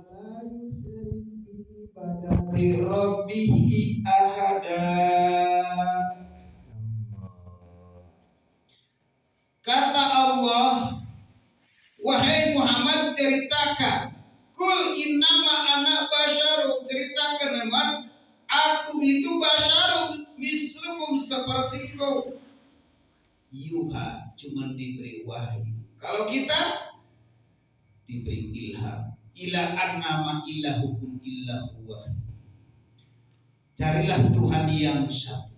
ولا يشرك بعبادة ربه أحدا. Kata Allah, wahai Muhammad, ceritakan. قل إنما أنا بشر, ceritakan memang aku itu بشر مثلكم, seperti kau. يوحى, cuman diberi wahyu. Kalau kita diberi ilham. إلى أنما إلهكم إله واحد. Carilah Tuhan yang satu.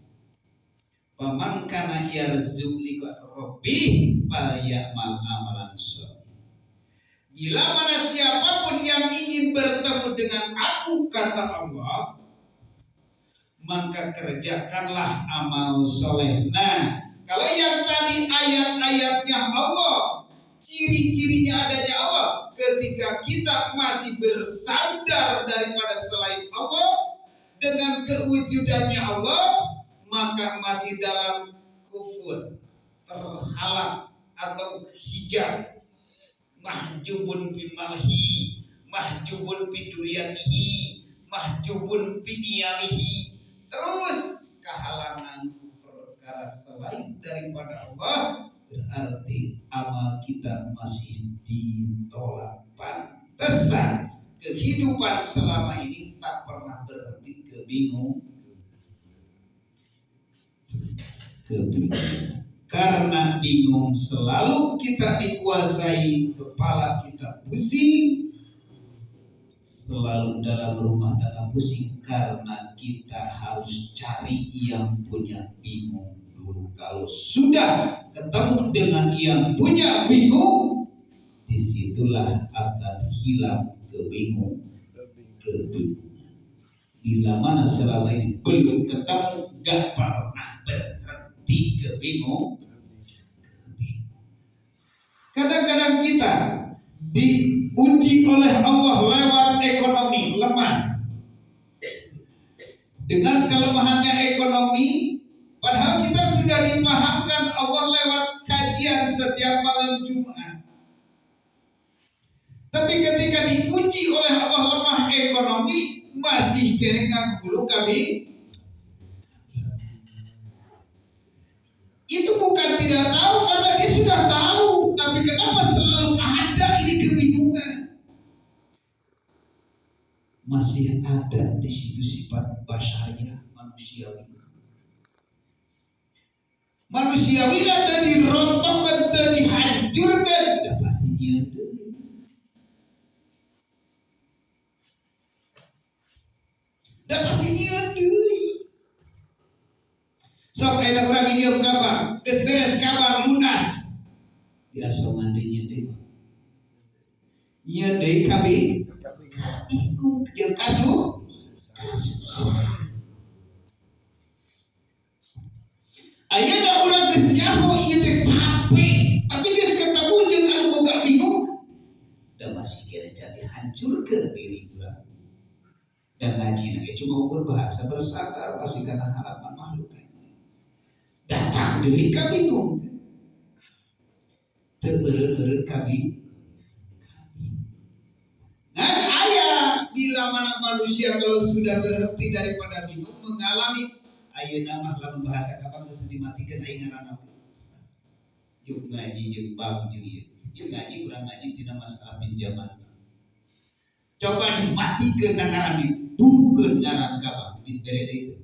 فمن كان يرجو لقاء ربه فليعمل عملا صالحا. Bila mana siapapun yang ingin bertemu dengan aku, kata Allah, maka kerjakanlah amal soleh. Nah, kalau yang tadi ayat-ayatnya Allah, ciri-cirinya adanya Allah, ketika kita masih bersandar daripada selain Allah, dengan kewujudannya Allah, maka masih dalam kufur, terhalang atau hijab, محجوب بماله, محجوب بذريته, محجوب بعياله, terus kehalangan perkara selain daripada Allah, berarti amal kita masih ditolak. Pantesan kehidupan selama ini tak pernah berhenti kebingung kebingungan. Karena bingung selalu kita dikuasai, kepala kita pusing, selalu dalam rumah tangga pusing karena kita harus cari yang punya bingung dulu. Kalau sudah ketemu dengan yang punya bingung, disitulah akan hilang kebingung, kebingungan. Bila mana selama ini belum ketemu, gak pernah berhenti kebingung. Kadang-kadang kita diuji oleh Allah lewat ekonomi lemah. Dengan kelemahannya ekonomi, padahal kita sudah dipahamkan Allah lewat kajian setiap malam Jumat. Tapi ketika diuji oleh Allah lemah ekonomi, masih kena guru kami. Itu bukan tidak tahu, karena dia sudah tahu, tapi kenapa selalu ada ini kebingungan? Masih ada di situ sifat basyariah, manusiawi. Manusiawi lah dirontokkan, dihancurkan, udah pasti nyieun. Udah pasti nyieun deui. Sok aya urang nginjem ka bank, geus beres ka bank, lunas. Diasongan deui, nyieun deui. Nyieun deui kabeh. Bingung jeung kasus. Ayeuna urang geus nyaho ieu teh capek, tapi geus ketemu jeung anu boga bingung, da masih kira jadi hancurkeun diri urang. Dan ngaji ge cuma ukur bahasa bersandar masih karena harapan makhluk. Datang deui ka bingung. Teu eureun-eureun ka bingung. Ngan aya bila mana manusia kalau sudah berhenti daripada bingung mengalami ayeuna mah lamun bahasa kapan geus dimatikeun aing ngaranna. Yuk ngaji jeung bank jeung ieu. Yuk ngaji urang ngaji tina masalah pinjaman. Coba dimatikeun ka ngaran, dibukeun ngaran ka bank dibere deui.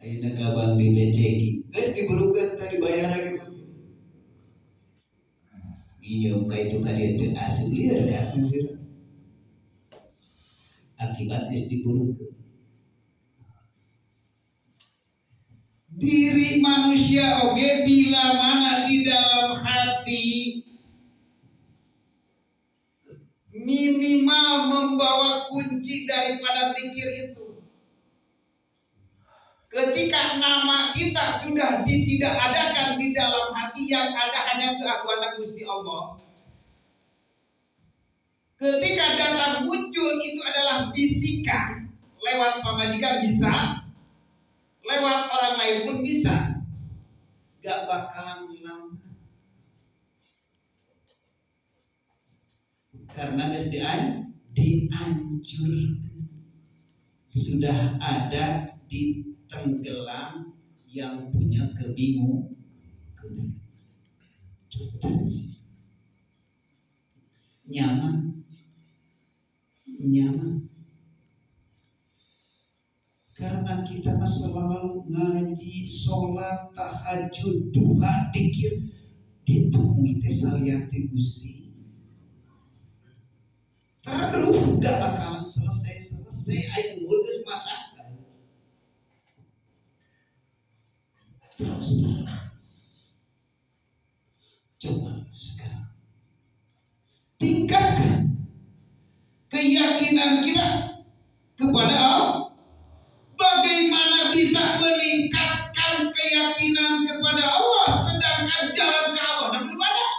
Ayeuna ka bank dibeceki. Geus diburukeun teh dibayar gitu. Nginjem ka itu ka dieu teh asup lieur ka sirah. Akibat geus diburukeun. Diri manusia oge bila mana di dalam hati minimal membawa kunci daripada zikir itu. Ketika nama kita sudah tidak adakan di dalam hati, yang ada hanya keakuan Gusti Allah. Ketika datang muncul itu adalah bisikan lewat pamajikan bisa, lewat orang lain pun bisa, gak bakalan lama. Karena geus dihancurkan, sudah ada di tenggelam yang punya kebingung kebingung nyaman nyaman karena kita mah selalu ngaji, sholat, tahajud, duha, dikir, ditemui teh salian ti Gusti. Terus gak bakalan selesai-selesai, ayo umur geus masak. Terus terang. Coba sekarang tingkatkan keyakinan kita kepada Allah. Bagaimana bisa meningkatkan keyakinan kepada Allah sedangkan jalan ke Allah dan belum ada?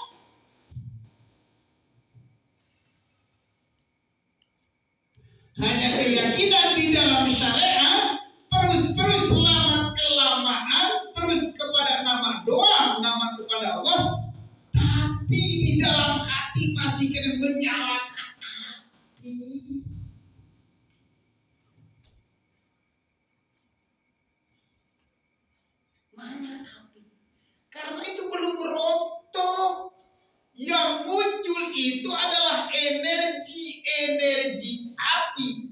Hanya keyakinan di dalam syariat terus-terus lama kelamaan terus kepada nama doang, nama kepada Allah, tapi di dalam hati masih kena menyalakan api. Mana api? Karena itu belum roto. Yang muncul itu adalah energi-energi api.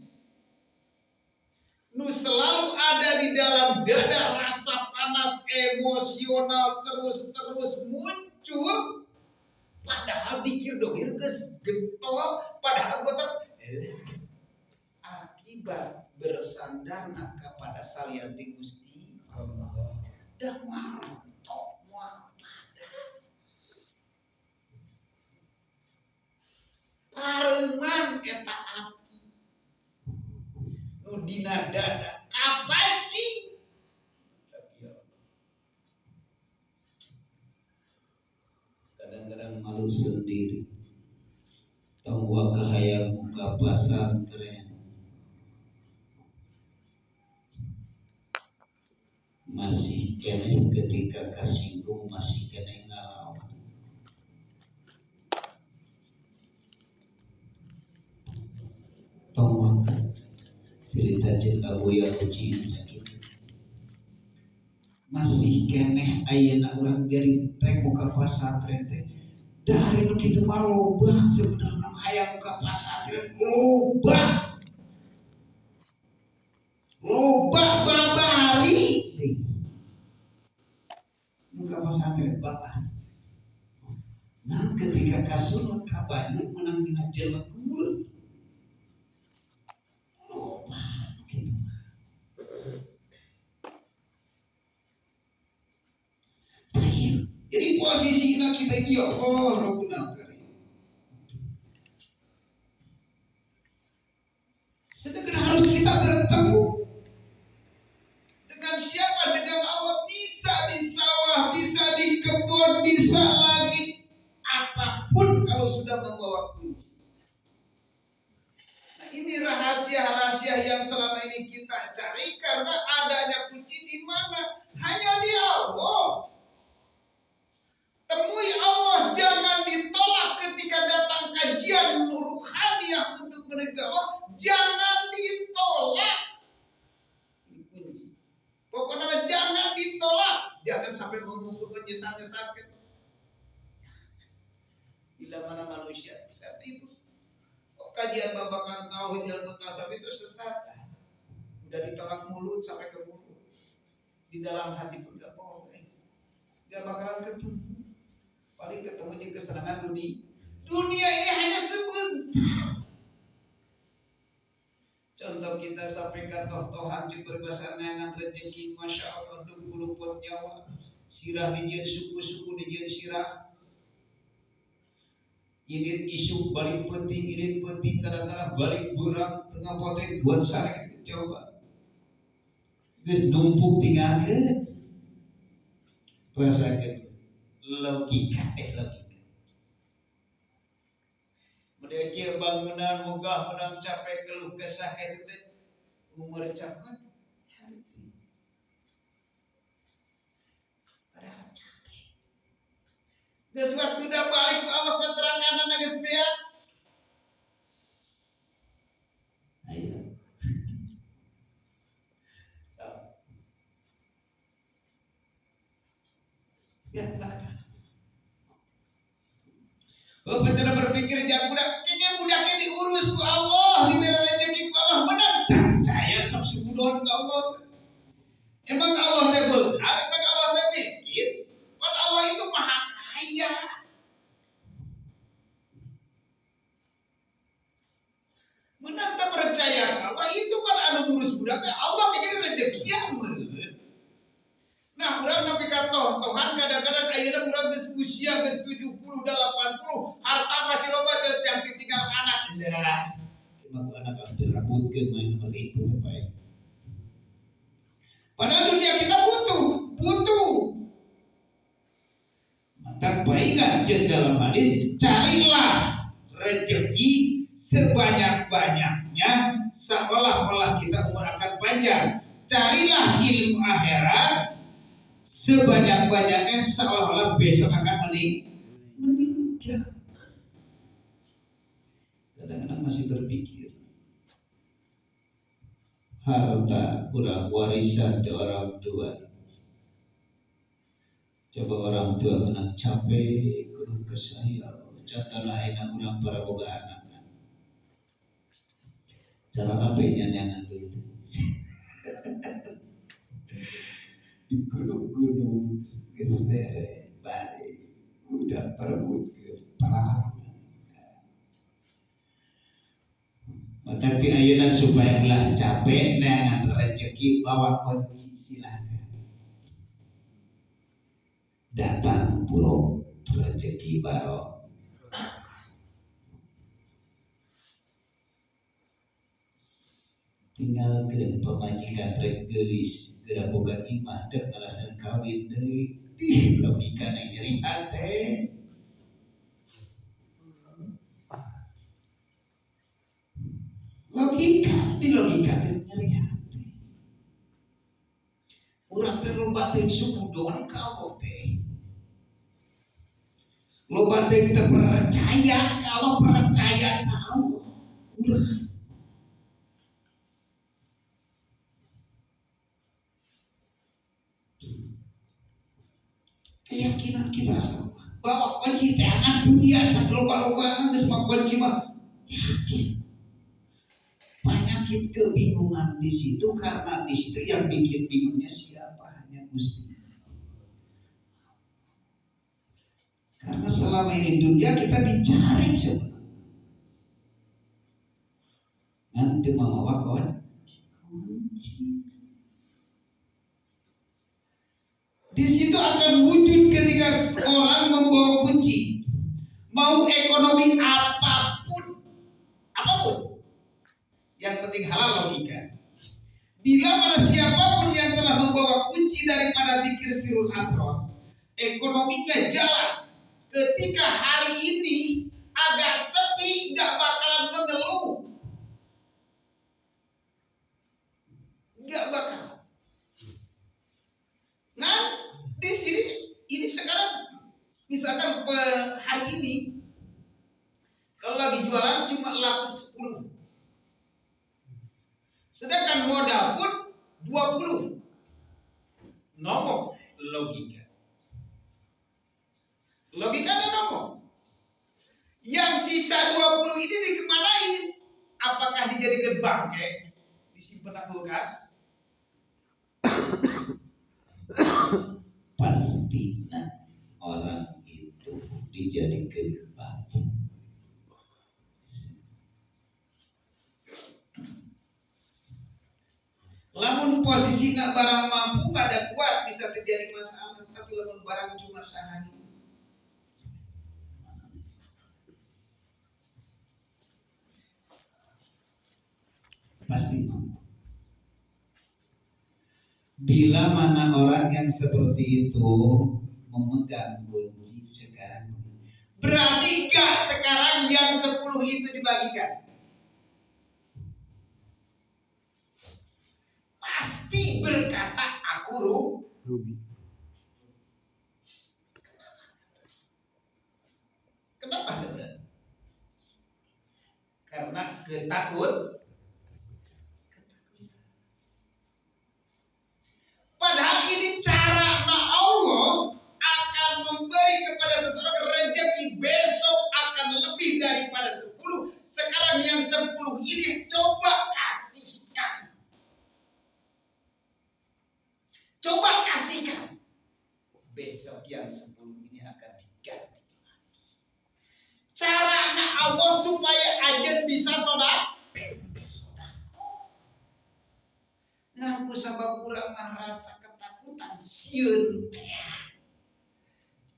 Nu selalu ada di dalam dada, rasa panas emosional terus-terus muncul. Padahal dikir dohir geus getol, padahal gotot akibat bersandarna kepada salian ti Gusti Allah. Dan moal moal pada pareuman eta api nu dina dada kapancing. Kadang-kadang malu sendiri, tong waka hayang muka pasantren masih keneh ketika kasinggung masih keneh ngalawan. Tong waka cerita cek Abuya Uci sakit masih keneh ayeuna urang jadi rek muka pasantren teh dari nu kitu mah loba sebenarnya hayang muka pasantren loba loba babari muka pesantren bapak. Nah ketika kasunut kabanyu menang dina jelekul loba gitu. Jadi posisinya kita ini ya Allah Rabbuna Karim. Sedangkan harus kita bertemu dengan siapa? Dengan Allah. Bisa di sawah, bisa di kebun, bisa lagi apapun kalau sudah membawa kunci. Nah, ini rahasia-rahasia yang selama ini kita cari karena adanya kunci di mana? Hanya di Allah. Temui Allah, jangan ditolak ketika datang kajian ruhaniyah untuk menuju Allah, jangan ditolak. Ini kunci. Pokoknya jangan ditolak, jangan sampai mengukur menyesal-nyesalkan. Bila mana manusia seperti itu, kok kajian babakan tauhid ilmu tasawuf itu sesat. Udah ditolak mulut sampai ke mulut, di dalam hati pun gak boleh, gak bakalan ketemu. Paling ketemu di kesenangan dunia. Dunia ini hanya sebentar. Contoh kita sampai ke toh-tohan juga berbahasa neangan rezeki, masya Allah, 20 pot nyawa, sirah dijieun suku-suku dijieun sirah. Ini isuk balik penting, ini penting kadang-kadang balik burang tengah potek buat sare coba. Geus numpuk tinggalkeun. Rasakeun logika logika. Model kieu bangunan mogah menang capek keluh kesah itu teh umur cakot padahal capek. Geus waktu udah balik ku Allah keterangan geus beak. Ya, bahkan. Bapak cara berpikir jangan budak, kayaknya budaknya diurus ku Allah, diberi rezeki ku Allah, benar. Percaya sok suudon ke Allah. Emang Allah teh beunghar, emang Allah teh miskin? Kan Allah itu maha kaya. Menang tak percaya Allah itu kan anu ngurus budak teh Allah kayaknya rezeki ya meureun. Nah, urang nepi ka toh-tohan kadang-kadang ayeuna urang geus usia geus 70 80, harta masih loba yang ditinggal anak. Lah, emang anak direbutkeun main nomor itu baik. Padahal dunia kita butuh, butuh. Maka baikkan jeung dalam hadis, carilah rezeki sebanyak-banyaknya seolah-olah kita umur akan panjang. Carilah ilmu akhirat sebanyak-banyaknya seolah-olah besok akan meninggal. Kadang-kadang masih berpikir harta kurang warisan ke orang tua. Coba orang tua menang capek kudu ke saya. Contoh lain urang para boga anak. Cara apa nyanyangan duit? Di gunung-gunung geus bere balik udah perebut ke perang. Maka ti ayeuna supaya ulah capek neangan rezeki bawa kunci silakan. Datang puro rezeki baro. Tinggalkeun pamajikan rek geulis geura boga imah dek alasan kawin deui. Ih, logika na nyeri hate. Logika di logika teh nyeri hate. Urang teh loba teh suudon ka Allah teh. Loba teh teu percaya ka Allah, percaya ka Allah. Urang keyakinan kita semua bahwa kunci tangan dunia sakeloba-loba geus mah kunci mah yakin. Penyakit kebingungan di situ karena di situ yang bikin bingungnya siapa? Hanya Gusti. Karena selama ini dunia kita dicari sebenarnya. Nanti mama kunci. Di situ akan wujud ketika orang membawa kunci. Mau ekonomi apapun, apapun. Yang penting halal logika. Bila mana siapapun yang telah membawa kunci daripada zikir sirul asror, ekonominya jalan. Ketika hari ini agak sepi, nggak bakalan mengeluh, nggak bakal. Nah, di sini ini sekarang misalkan hari ini kalau lagi jualan cuma laku 10. Sedangkan modal pun 20. Nomor logika. Logikanya nomor. Yang sisa 20 ini dikemanain? Apakah dijadikan bangke? Disimpan di kulkas? Pastinya orang itu dijadikan bangke. Lamun posisi nak barang mampu pada kuat bisa terjadi masalah, tapi lamun barang cuma sehari. Pasti mampu. Bila mana orang yang seperti itu memegang kunci sekarang, berarti enggak sekarang yang 10 itu dibagikan. Pasti berkata aku rugi. Kenapa berarti? Karena ketakut. Padahal ini cara Allah akan 10 ini akan diganti lagi. Caranya Allah supaya anjeun bisa sodak. Ngaku sabab urang merasa ketakutan sieun.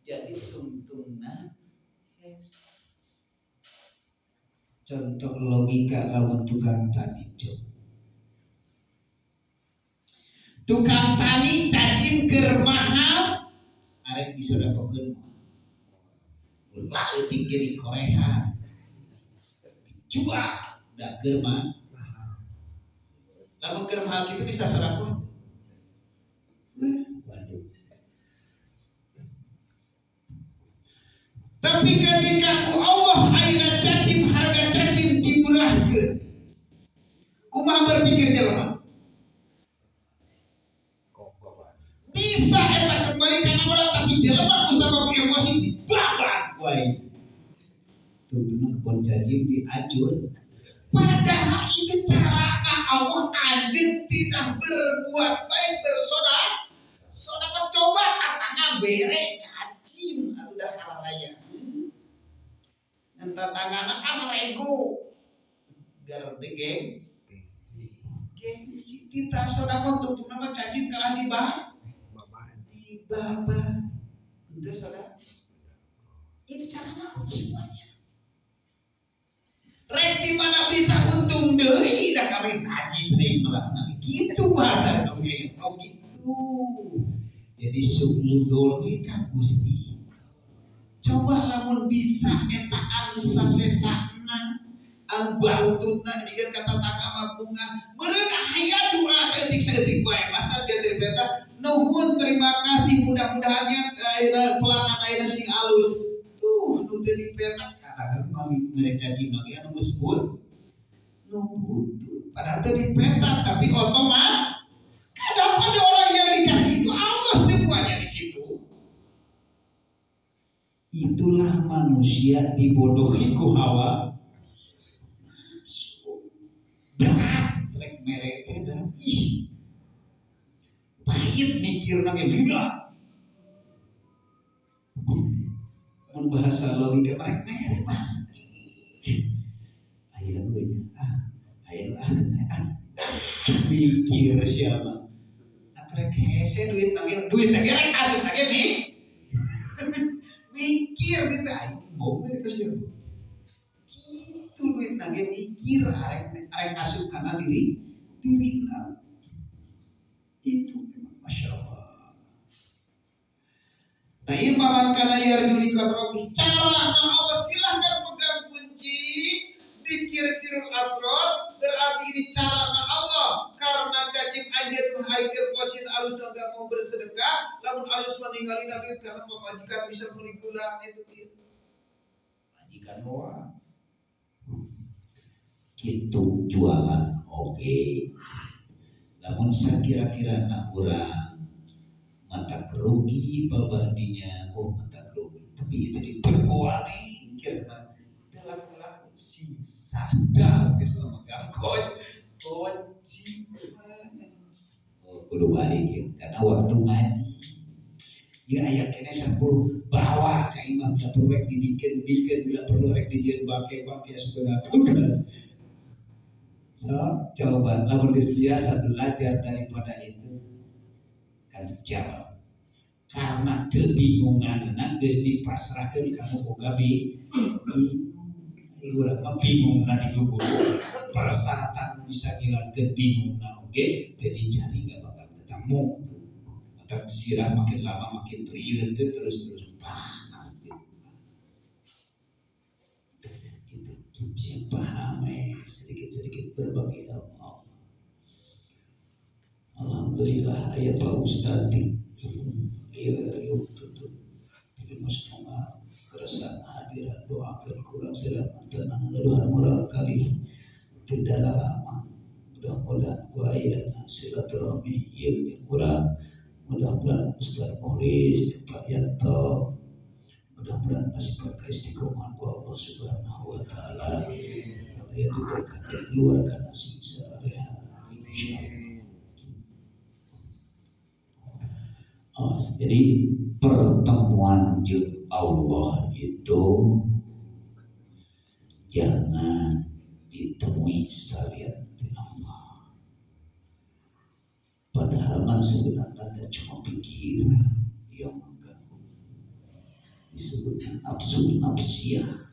Jadi tungtungna contoh logika lawan tukang tani. Coba. Tukang tani cacing keur mahal arek disodakohkeun ulah leutik ge dikorehan dijual da keur mahal. Lamun keur mahal kitu bisa sodakoh. Waduh. Tapi ketika ku Allah ayeuna cacing harga cacing dimurahkeun, kumaha berpikir jelema? Bisa eta kembali kana modal, tapi jelema ku sabab emosi dibabat wae. Tungtungna kebon cacing diacur. Padahal itu cara Allah anjeun tidak berbuat baik bersodak. Sodakoh coba tatangga bere cacing atuh dah hararaya. Ngan tatanggana kan rego. Garde geng. Gengsi kita sodakoh tungtungna mah cacing kalah di bah. Di baba. Udah saudara. Itu cara Allah semuanya. Rek di mana bisa untung deui da kami najis deui malah. Gitu bahasa oge. Oh gitu. Jadi suudon we ka Gusti. Coba lamun bisa eta anu sasesana anu barututna dikeun ka tatangga mah bunga. Meureun aya doa saeutik-saeutik wae pasal jadi beta nuhun terima kasih mudah-mudahannya ayeuna pelanggan ayeuna sing alus. Tuh nu teu dipeta kadang mah mere cacing lagi anu geus put. Nu butuh. Padahal teu dipeta tapi otomatis kadang pada orang yang dikasih itu Allah semuanya di situ. Itulah manusia dibodohi ku hawa. Berat rek mere teh dah. Ih. Pahit mikirna ge lila. Mun bahasa logika rek mere bahasa. Aya euy. Ah, aya ah, ah. Mikir siapa? Atrek hese duit nage duit nage rek asup nage mi. Mikir gitu aing mau mere ka siapa? Gitu duit nage mikir arek arek asup kana diri dirina. Itu memang Masya Allah. Tapi paman kana yarju liqa rabbi cara Allah silahkan pegang kunci dikir sirul asrot berarti ini cara Allah karena cacing anjeun mah ari keur posin alus enggak mau bersedekah lamun alus meninggalin duit karena pamajikan bisa beli gula itu gitu. Majikan moal gitu jualan oke. Namun sakira-kira nak urang mata kerugi pabandinya oh mata kerugi tapi itu diperkuali kira laku-laku sing sadar geus megang kunci. Oh kudu balik ya karena waktu ngaji ya aya kene 10 bawa ka imam da perlu rek dibikin-bikin bila perlu rek dijieun bangke-bangke sebenarnya. So, coba lamun geus biasa belajar daripada itu kan jawab. Karena kebingunganna geus dipasrahkeun ka nu boga bingung. Urang mah bingungna di guru. Persyaratan bisa ngilangkeun bingungna oge jadi cari nggak bakal ketemu. Maka sirah makin lama makin rieut terus-terus panas gitu. Itu bisa paham sedikit-sedikit berbagi ilmu Allah. Alhamdulillah aya Pak Ustad di ieu tutup. Tapi semua keresahan hadirat doakeun kurang selamat tenang gaduhan moral kali tidak lama. Mudah-mudahan ku aya silaturahmi ieu jeung urang. Mudah-mudahan Ustaz Muhlis, Pak Yanto, mudah-mudahan masih pakai istiqomah ku Allah Subhanahu wa taala. Kalian diberkati keluarga nasi saleha. Insyaallah. Awas. Jadi Pertemuan jeung Allah itu jangan ditemui salian Allah. Padahal man sebenarnya cuma pikiran yang mengganggu. Disebutnya nafsu nafsiyah.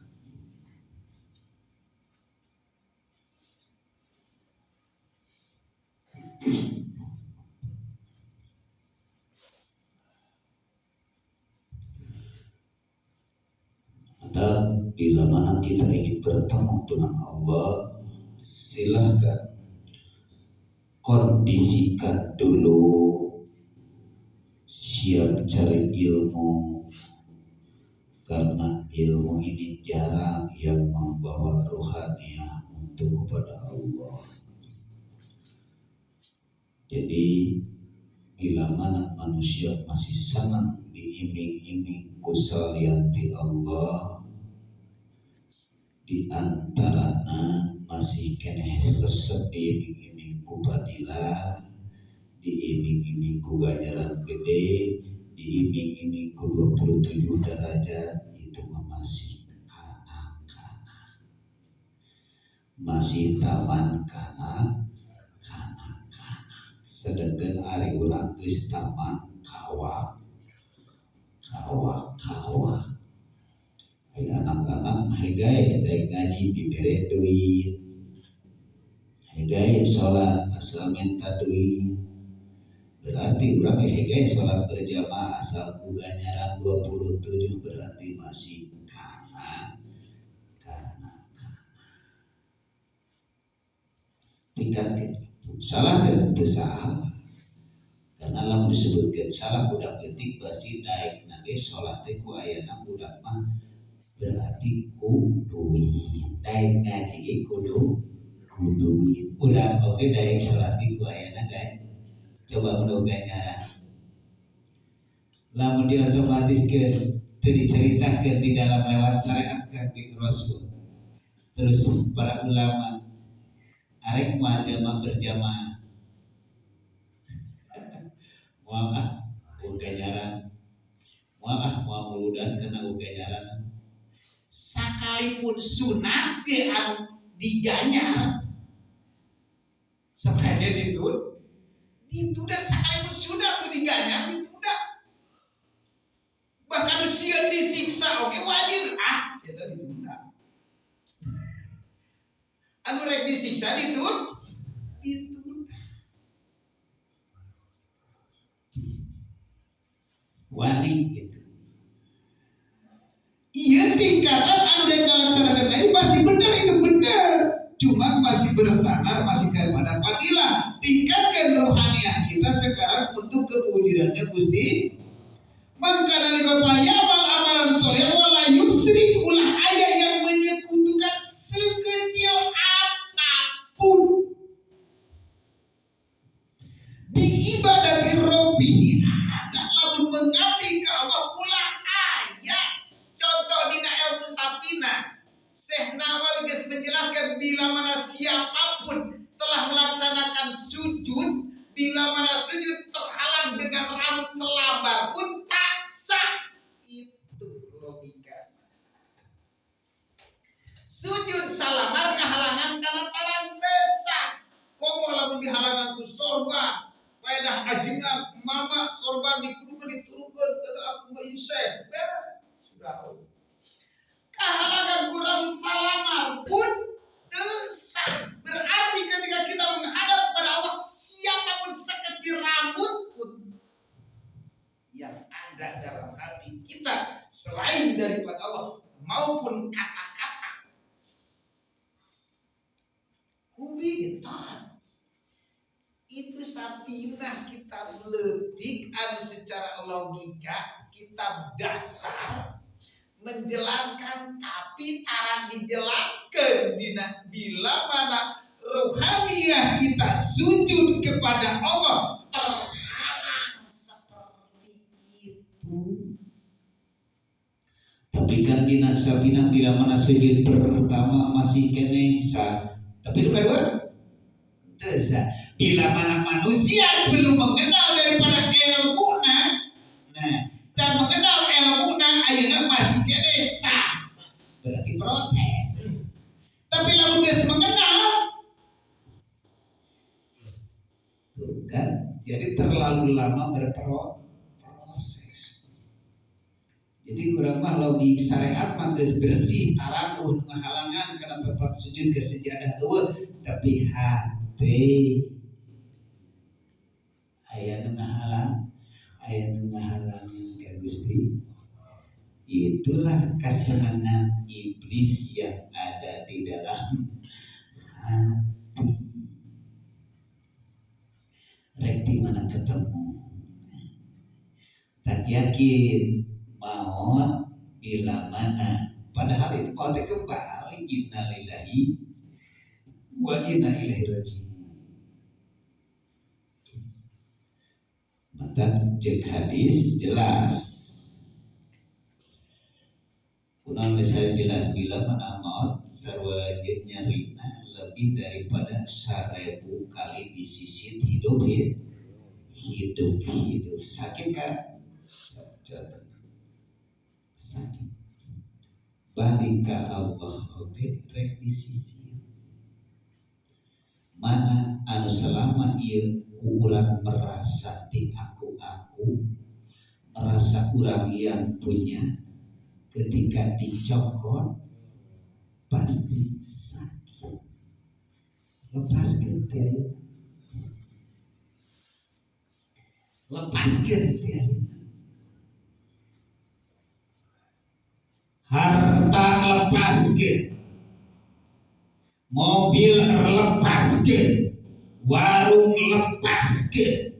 Dan bila mana kita ingin bertemu dengan Allah, silakan kondisikan dulu, siap cari ilmu, karena ilmu ini jarang yang membawa rohaniah untuk kepada Allah. Jadi bila mana manusia masih sangat diiming-iming kusalianti Allah, di antarana masih keneh resep diiming-iming ku fadilah, diiming-iming ku ganjaran gede, diiming-iming ku 27 derajat, itu masih kanak-kanak, masih taman kanak-kanak. Sedangkan ari urang geus taman kawak kawak kawak. Aya anak-anak hegae daek ngaji dibere duit, hegae salat asal minta duit. Berarti urang hegae salat berjamaah asal ku ganjaran 27, berarti masih kanak kanak. Tingkat salah teu salah. Karena lamun disebutkeun salah budak leutik berarti daek na ge salat teh ku ayana budak mah berarti ku duit. Daek ngaji ge kudu ku duit. Urang oge daek salat ku ayana daek. Coba kudu ganjaran. Lamun diotomatiskeun teu diceritakeun di dalam lewat syariat Kanjeng Rasul. Terus para ulama arek moal jamaah berjamaah. Moal ah ganjaran. Moal ah moal muludan kana ganjaran. Sakalipun sunat ge anu diganjar sabraja ditun ditunda, sakalipun sunat tuh diganjar ditunda, bahkan sieun disiksa oge wajib ah eta ditunda, anu rek disiksa ditun ditunda. Wani gitu. Iya tingkatan anu rek ngalaksanakeun tadi masih benar, itu benar. Cuma masih bersandar masih kepada fadilah. Tingkatkan rohaniah kita sekarang untuk kewujudannya Gusti. Maka dari amal amalan soleh wala yusrik, ulah aya yang menyekutukan sekecil apapun. Di ibadati robbihi ada lamun mengabdi ka Allah ulah aya. Contoh dina ilmu sapina, Syekh Nawawi geus menjelaskan bila mana siapapun telah melaksanakan sujud, bila mana sujud terhalang dengan rambut selambar pun tak sah. Itu logika. Sujud salamar kehalangan karena talang besar. Komo lamun dihalangan ku sorban, faedah ajengan mama sorban dikudukeun diturunkeun ke aku mah iseh. Sudah. Kehalangan ku rambut salamar pun sah. Berarti ketika kita menghadap kepada Allah, siapapun sekecil rambut pun yang ada dalam hati kita selain daripada Allah maupun kata-kata, kubi itu sapinah kitab leutik anu secara logika kitab dasar menjelaskan, tapi tara dijelaskan dina bila mana ruhaniah kita sujud kepada Allah terhalang seperti itu. Tapi kan dina sapinah bila mana sujud pertama masih keneh sah, tapi nu kadua teu sah. Bila mana manusia belum mengenal daripada ilmu, nah can proses. Tapi lamun geus mengenal, tuh kan, jadi terlalu lama berproses. Jadi urang mah logik syariat mah geus bersih, tarang, euweuh ngahalangan kana tempat sujud ke sejadah euweuh, tapi hate aya nu ngahalang, aya nu ngahalangan ka Gusti. Itulah kesenangan iblis yang ada di dalam hati. Rek di mana ketemu? Tak yakin maut bila mana. Padahal itu maut kembali, innalillahi wa inna ilaihi raji'un. Maka cek hadis jelas. Kunaon misalnya jelas bila mana maut sarua nyerina lebih daripada 1000 kali disisit hidup hidup hidup. Sakit kan? Contoh. Sakit. Balik ke Allah oke rek disisir. Mana anu selama ieu ku urang merasa di aku-aku, merasa urang yang punya, ketika dicokot pasti sakit. Lepaskan tiada. Lepaskan tiada. Harta lepaskan, mobil lepaskan, warung lepaskan,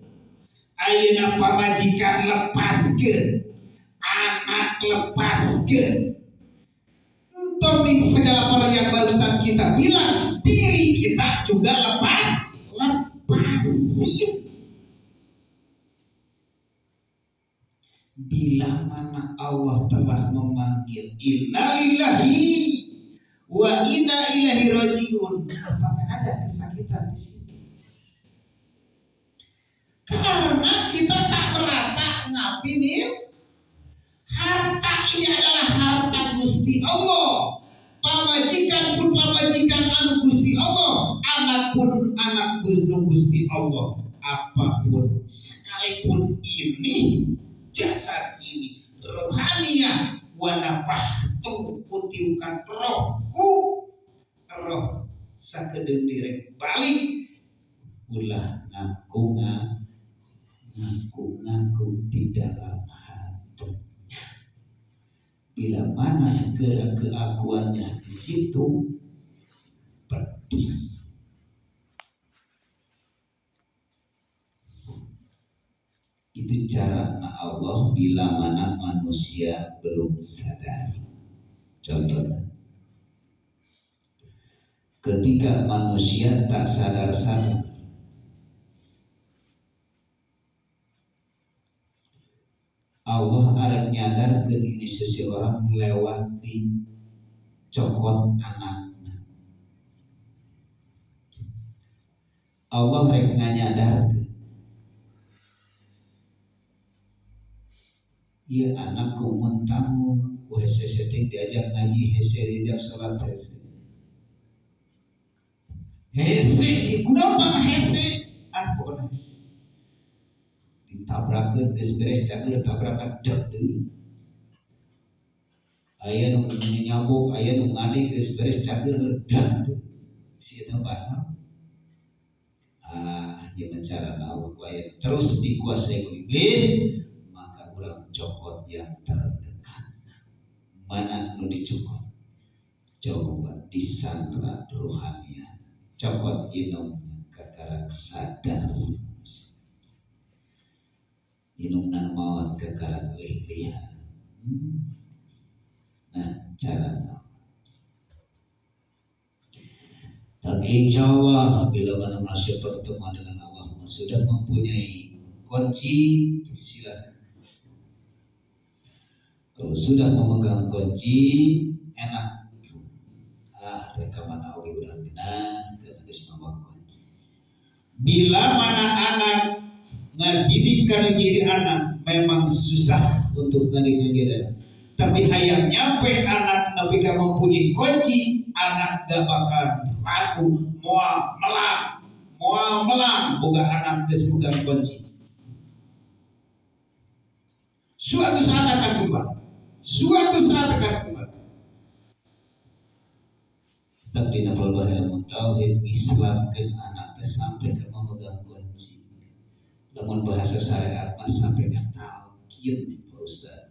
ayeuna pamajikan lepaskan, anak lepaskan. Topik segala hal yang barusan kita bilang, diri kita juga lepasin. Bila mana Allah telah memanggil innalillahi wa inna ilaihi rajiun, apakah ada kesakitan di situ? Karena kita tak merasa ngapi nih. Harta ini adalah harta Gusti Allah. Pamajikan pun pamajikan anu Gusti Allah, anak pun anak Gusti Allah. Apapun sekalipun ini jasad ini rohaniah wa nafahtu kutiukan rohku, roh sakedeung direk balik ulah ngaku ngaku ngaku di dalam hatinya. Bila mana segera keakuannya di situ pedih. Itu cara Allah bila mana manusia belum sadar. Contohnya, ketika manusia tak sadar-sadar, Allah arek nyadar ke ini seseorang melewati cokot anaknya. Allah rek nganyadar. Ieu anak ku mun tamu, ku hese seting diajak ngaji, hese diajak sholat hese. Hese si kunaon hese? Ah pokona hese. Ditabrakeun geus beres cager tabrakan dek deui. Aya nu nyabok, aya nu ngade geus beres cager dek deui. Si eta batal. Ah, ieu cara Allah ku aya terus dikuasai ku iblis. Urang cokot yang terdekat. Mana nu dicokot? Coba disandra rohaniah. Cokot inung kakarak sadar. Inungna maot kakarak lihat. Nah, cara tapi insya Allah bila mana manusia bertemu dengan Allah sudah mempunyai kunci, silakan. Kalau sudah memegang kunci, enak. Ah, rekaman oge urang dina geus mawa kunci. Bila mana anak ngadidik kana jadi anak memang susah untuk ngadidik jadi anak. Tapi hayang nyampe anak nepi ka mempunyai kunci, anak gak bakal ragu, moal melang, moal melang boga anak geus megang kunci. Suatu saat akan berubah. Suatu saat akan berubah. Tapi dina ilmu tauhid Islamkeun anak teh sampai ke memegang kunci. Lamun bahasa syariat mah sampai ke talqin, Pak Ustaz.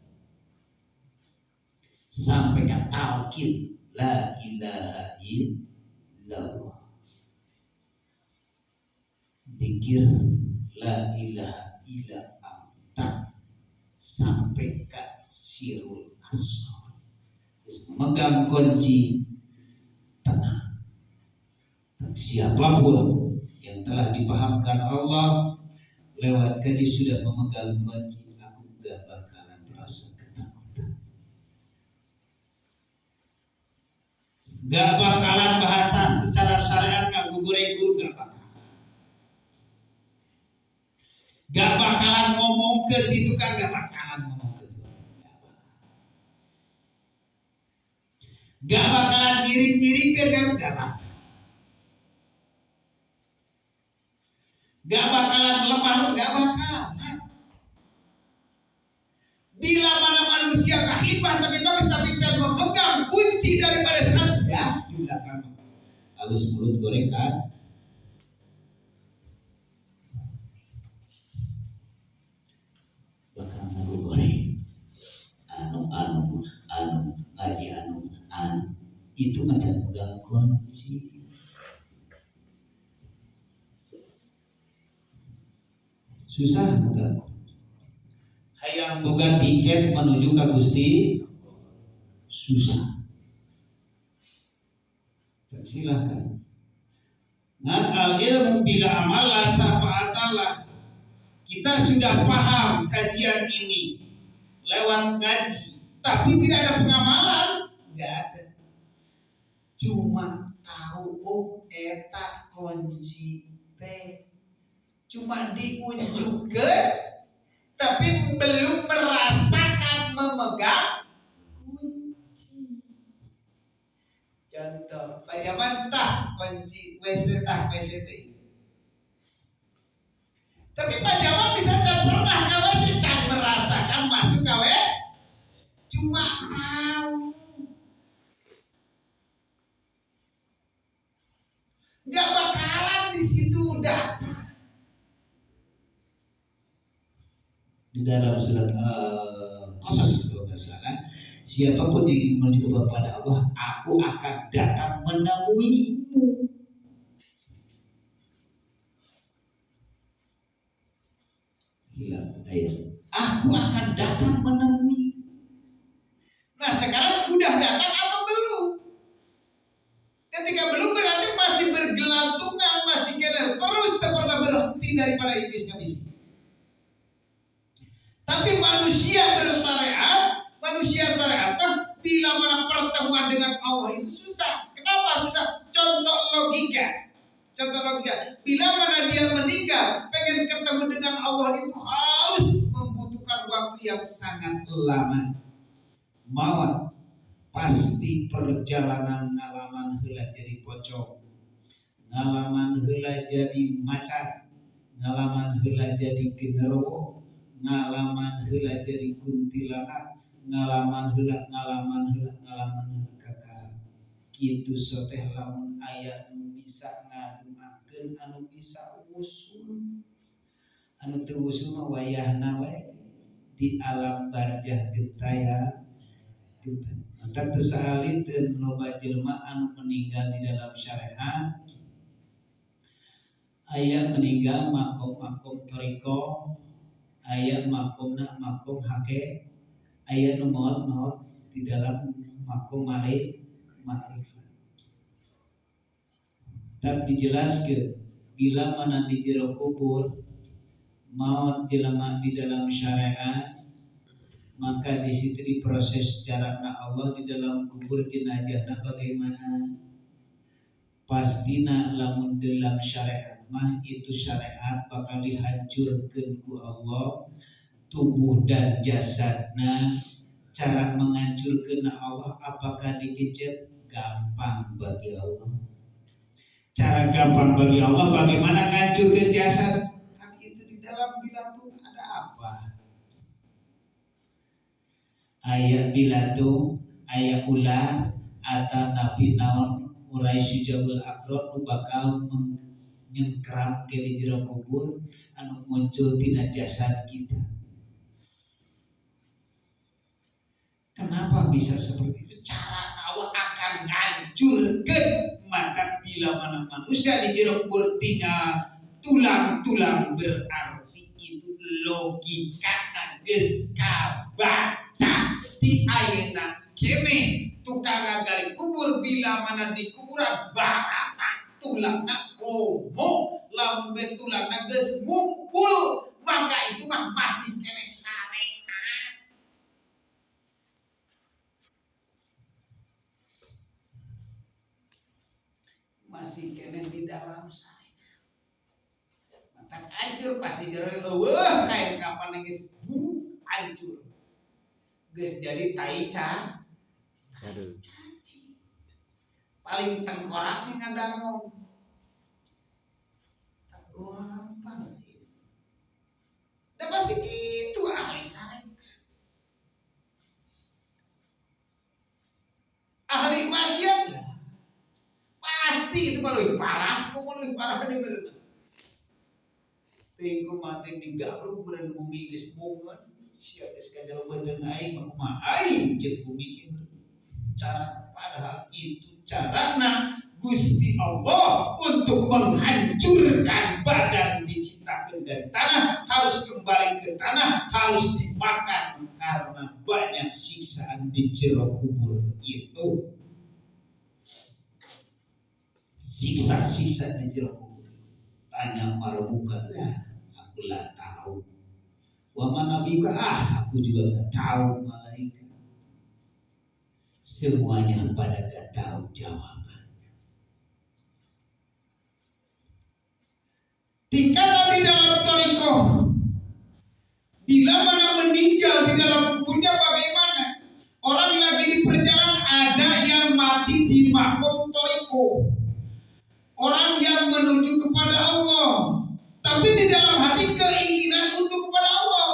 Sampai ke talqin la ilaha illallah. Dikir la ilaha illa anta sampai ke sirul asrar. Memegang kunci tenang. Siapapun yang telah dipahamkan Allah lewat kaji sudah memegang kunci, aku gak bakalan merasa ketakutan. Gak bakalan bahasa secara syariat gak goreng guru, gak bakalan. Gak bakalan ngomong ke itu kan, gak bakalan ngomong ke itu. Gak bakalan ngiring-ngiring ke kan, gak bakalan. Gak bakalan lemah, gak bakalan. Bila mana manusia kahibah tapi bagus tapi can memegang kunci daripada saat ya di belakang halus mulut goreng kan. Bakal ngaku goreng anu anu anu ngaji anu anu itu macam megang kunci. Susah megang kunci. Hayang boga tiket menuju ke Gusti susah. Silakan. Nah, al ilmu bila amal la syafaatalah. Kita sudah paham kajian ini lewat ngaji, tapi tidak ada pengamalan, nggak ada. Cuma tahu oh eta kunci teh. Cuma diunjukkan tapi belum merasakan memegang kunci. Contoh, pajaman tah kunci WC tah WC teh. Tapi pajaman bisa can pernah ke WC, can merasakan masuk ke WC, cuma tahu. Gak bakalan di situ datang. Di dalam surat Qasas kalau nggak salah, siapapun yang ingin menuju kepada Allah, aku akan datang menemuimu. Hilang ayat. Aku akan datang menemui. Nah sekarang udah datang atau belum? Ketika belum berarti masih bergelantungan, masih kena terus tak pernah berhenti daripada iblis ngabis. Tapi manusia bersyariat, manusia syariat bila mana pertemuan dengan Allah itu susah. Kenapa susah? Contoh logika. Contoh logika. Bila mana dia meninggal, pengen ketemu dengan Allah itu harus membutuhkan waktu yang sangat lama. Maut pasti perjalanan ngalaman heula jadi pocong, ngalaman heula jadi macan, ngalaman heula jadi genderuwo, ngalaman heula jadi kuntilanak, ngalaman heula, ngalaman heula, ngalaman heula kakak. Kitu soteh lamun aya nu bisa ngaduakeun, anu bisa usul, anu teu usul mah wayahna we di alam barjah gentaya. Maka teu sahaliteun loba jelema anu meninggal di dalam syariat. Aya meninggal makom-makom thariqah, aya makomna makom hake, aya nu maot-maot di dalam makom ma'rifat. Tak dijelaskeun bila mana di jero kubur maot jelema di dalam syariat, maka di situ diproses secara Allah di dalam kubur jenazahna bagaimana. Pastina lamun dalam syariat mah itu syariat bakal dihancurkeun ku Allah tubuh dan jasadna, Cara menghancurkan Allah apakah dikejar? Gampang bagi Allah. Cara gampang bagi Allah bagaimana ngancurkan jasad? Kan itu di dalam bilatung ada apa? Ayat bilatung, ayat ular atau nabi naon urai sujabul akron nu bakal nyengkram ke di jero kubur anu muncul tina jasad kita. Kenapa bisa seperti itu? Cara Allah akan ngancurkan maka bila mana manusia di jero kubur tinggal tulang-tulang, berarti itu logika geus kabaca di ayeuna kene tukang ngagali kubur bila mana di kuburan barata tulangna komo lamun be tulangna geus ngumpul maka itu mah masih kene syariat. Masih kene di dalam syariat. Mata hancur pasti jero eueuh kain kapan geus hancur. Geus jadi tai cacing. Paling tengkorak nih ngadango. Gampang. Da pasti gitu ahli syariat. Ahli maksiat pasti itu mah leuwih parah, kumaha leuwih parah deui bener. Teuing mati digabruk beureun bumi geus bungeun, sia geus kajalu beuteung aing mah kumaha aing jeung bumi ieu. Cara padahal itu carana Gusti Allah untuk menghancurkan badan diciptakan dari tanah, harus kembali ke tanah, harus dimakan karena banyak siksaan di jero kubur itu. Siksa-siksa di jero kubur. Tanya marbuka, lah aku lah tahu. Wa man nabiyuka, ah aku juga gak tahu malaikat. Semuanya pada gak tahu jawabannya. Tingkatan di dalam thariqah, bila mana meninggal di dalam kuburnya bagaimana? Orang lagi di perjalanan ada yang mati di makom thariqah. Orang yang menuju kepada Allah, tapi di dalam hati keinginan untuk kepada Allah.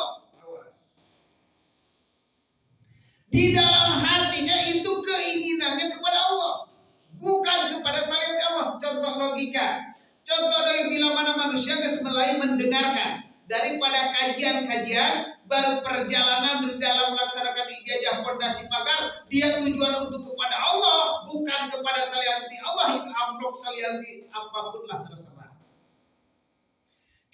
Di dalam hatinya itu keinginannya kepada Allah, bukan kepada syariat Allah. Contoh logika. Contoh dari bila mana manusia geus mulai mendengarkan daripada kajian-kajian berperjalanan di dalam melaksanakan ijazah fondasi pagar, dia tujuan untuk kepada Allah, bukan kepada salianti Allah, itu amplop salianti apapun lah terserah.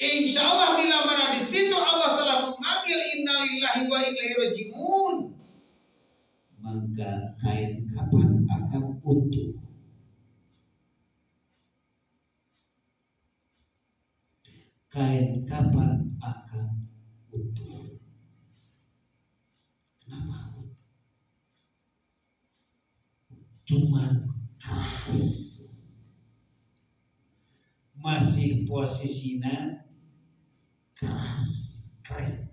Insya Allah bila mana di situ Allah telah memanggil innalillahi wa inna ilaihi rajiun, maka kain kapan akan utuh. Kain kapan akan utuh. Kenapa utuh? Cuman keras. Masih posisinya keras, kering.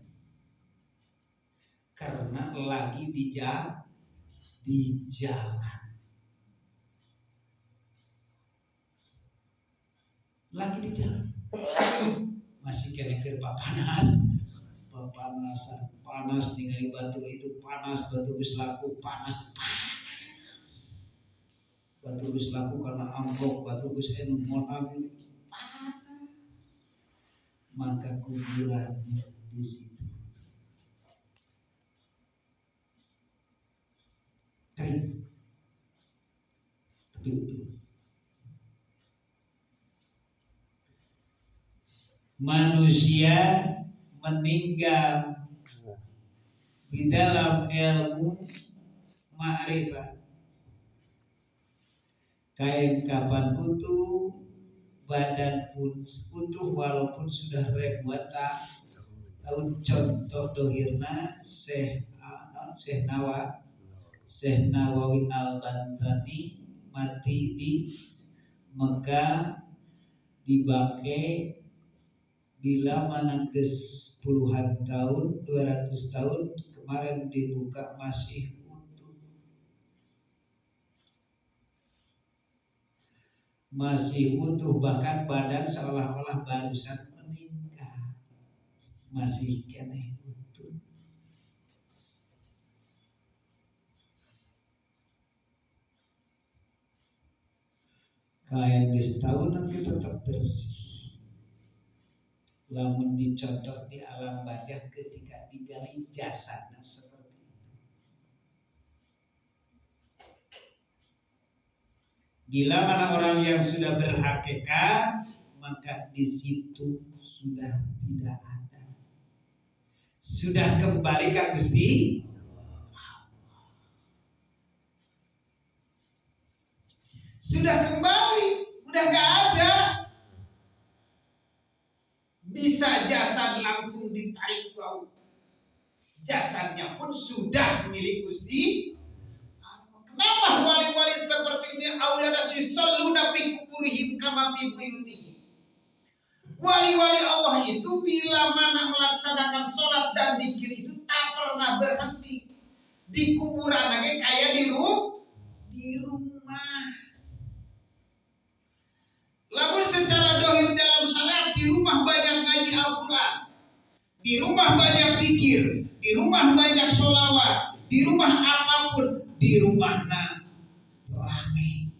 Karena lagi di jalan. Lagi di jalan. Masih kena-kena panas, pepanasan, panas ningali batu itu panas, batu geus laku panas, panas. Batu geus laku karena amplop, batu geus anu monang panas. Maka kuburannya di situ. Kering. Tapi utuh. Manusia meninggal di dalam ilmu ma'rifat. Kain kapan utuh, badan pun utuh walaupun sudah ribuan tahun. Contoh dohirna Syekh Nawawi Al-Bantani mati di Mekah, di Bangke bila mana geus puluhan tahun, 200 tahun Kemarin dibuka masih utuh. Masih utuh, bahkan badan seolah-olah barusan meninggal. Masih keneh utuh. Kain geus tahunan ge tetap bersih. Lamun dicontoh di alam barzah ketika digali jasadnya seperti itu. Bila mana orang yang sudah berhakikat, maka di situ sudah tidak ada. Sudah kembali ke Gusti. Sudah kembali, udah gak ada. Bisa jasad langsung ditarik bau. Jasadnya pun sudah milik Gusti. Kenapa wali-wali seperti ini aulia yusholluna fi kuburihim kama fi buyutihim? Wali-wali Allah itu bila mana melaksanakan sholat dan zikir itu tak pernah berhenti. Di kuburan lagi kayak di rumah. Lamun secara dohir dalam syariat di rumah banyak ngaji Al-Quran, di rumah banyak zikir, di rumah banyak sholawat, di rumah apapun, di rumah na rame.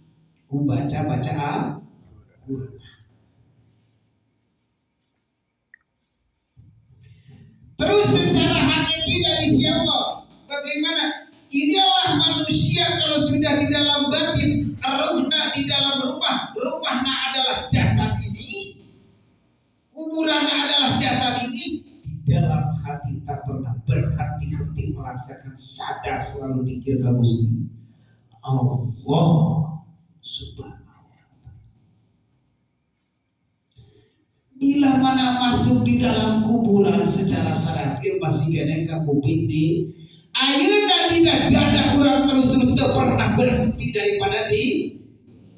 Ku baca-baca Al-Quran. Terus secara hakiki dari siapa? Bagaimana? Inilah manusia kalau sudah di dalam batin, ruhna di dalam rumah, rumahna adalah jasad ini, kuburanna adalah jasad ini. Di dalam hati tak pernah berhenti-henti merasakan sadar selalu dikir ka Gusti Allah Subhanahu wa ta'ala. Bila mana masuk di dalam kuburan secara syariat masih kene ka kuping di ayeuna dina dada urang terus-terus teu pernah berhenti daripada di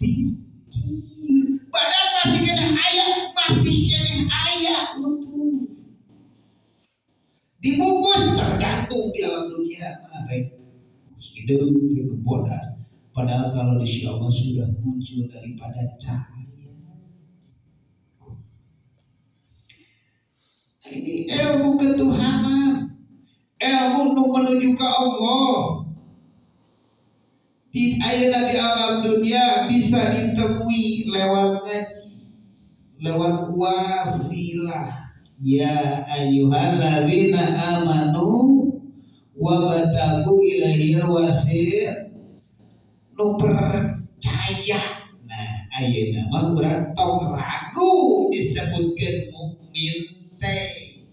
dikir. Badan masih kene aya, masih kene aya utuh. Dibungkus tergantung di alam dunia rek hideung rek bodas. Padahal kalau di Allah sudah muncul daripada cahaya. Ini ilmu ketuhanan, ilmu nu menuju ke Allah. Di ayeuna di alam dunia bisa ditemui lewat ngaji, lewat wasilah. Ya ayyuhalladzina amanu wabtagu ilaihil wasil. Nu percaya. Nah, ayeuna mah urang tong ragu disebutkeun mukmin teh.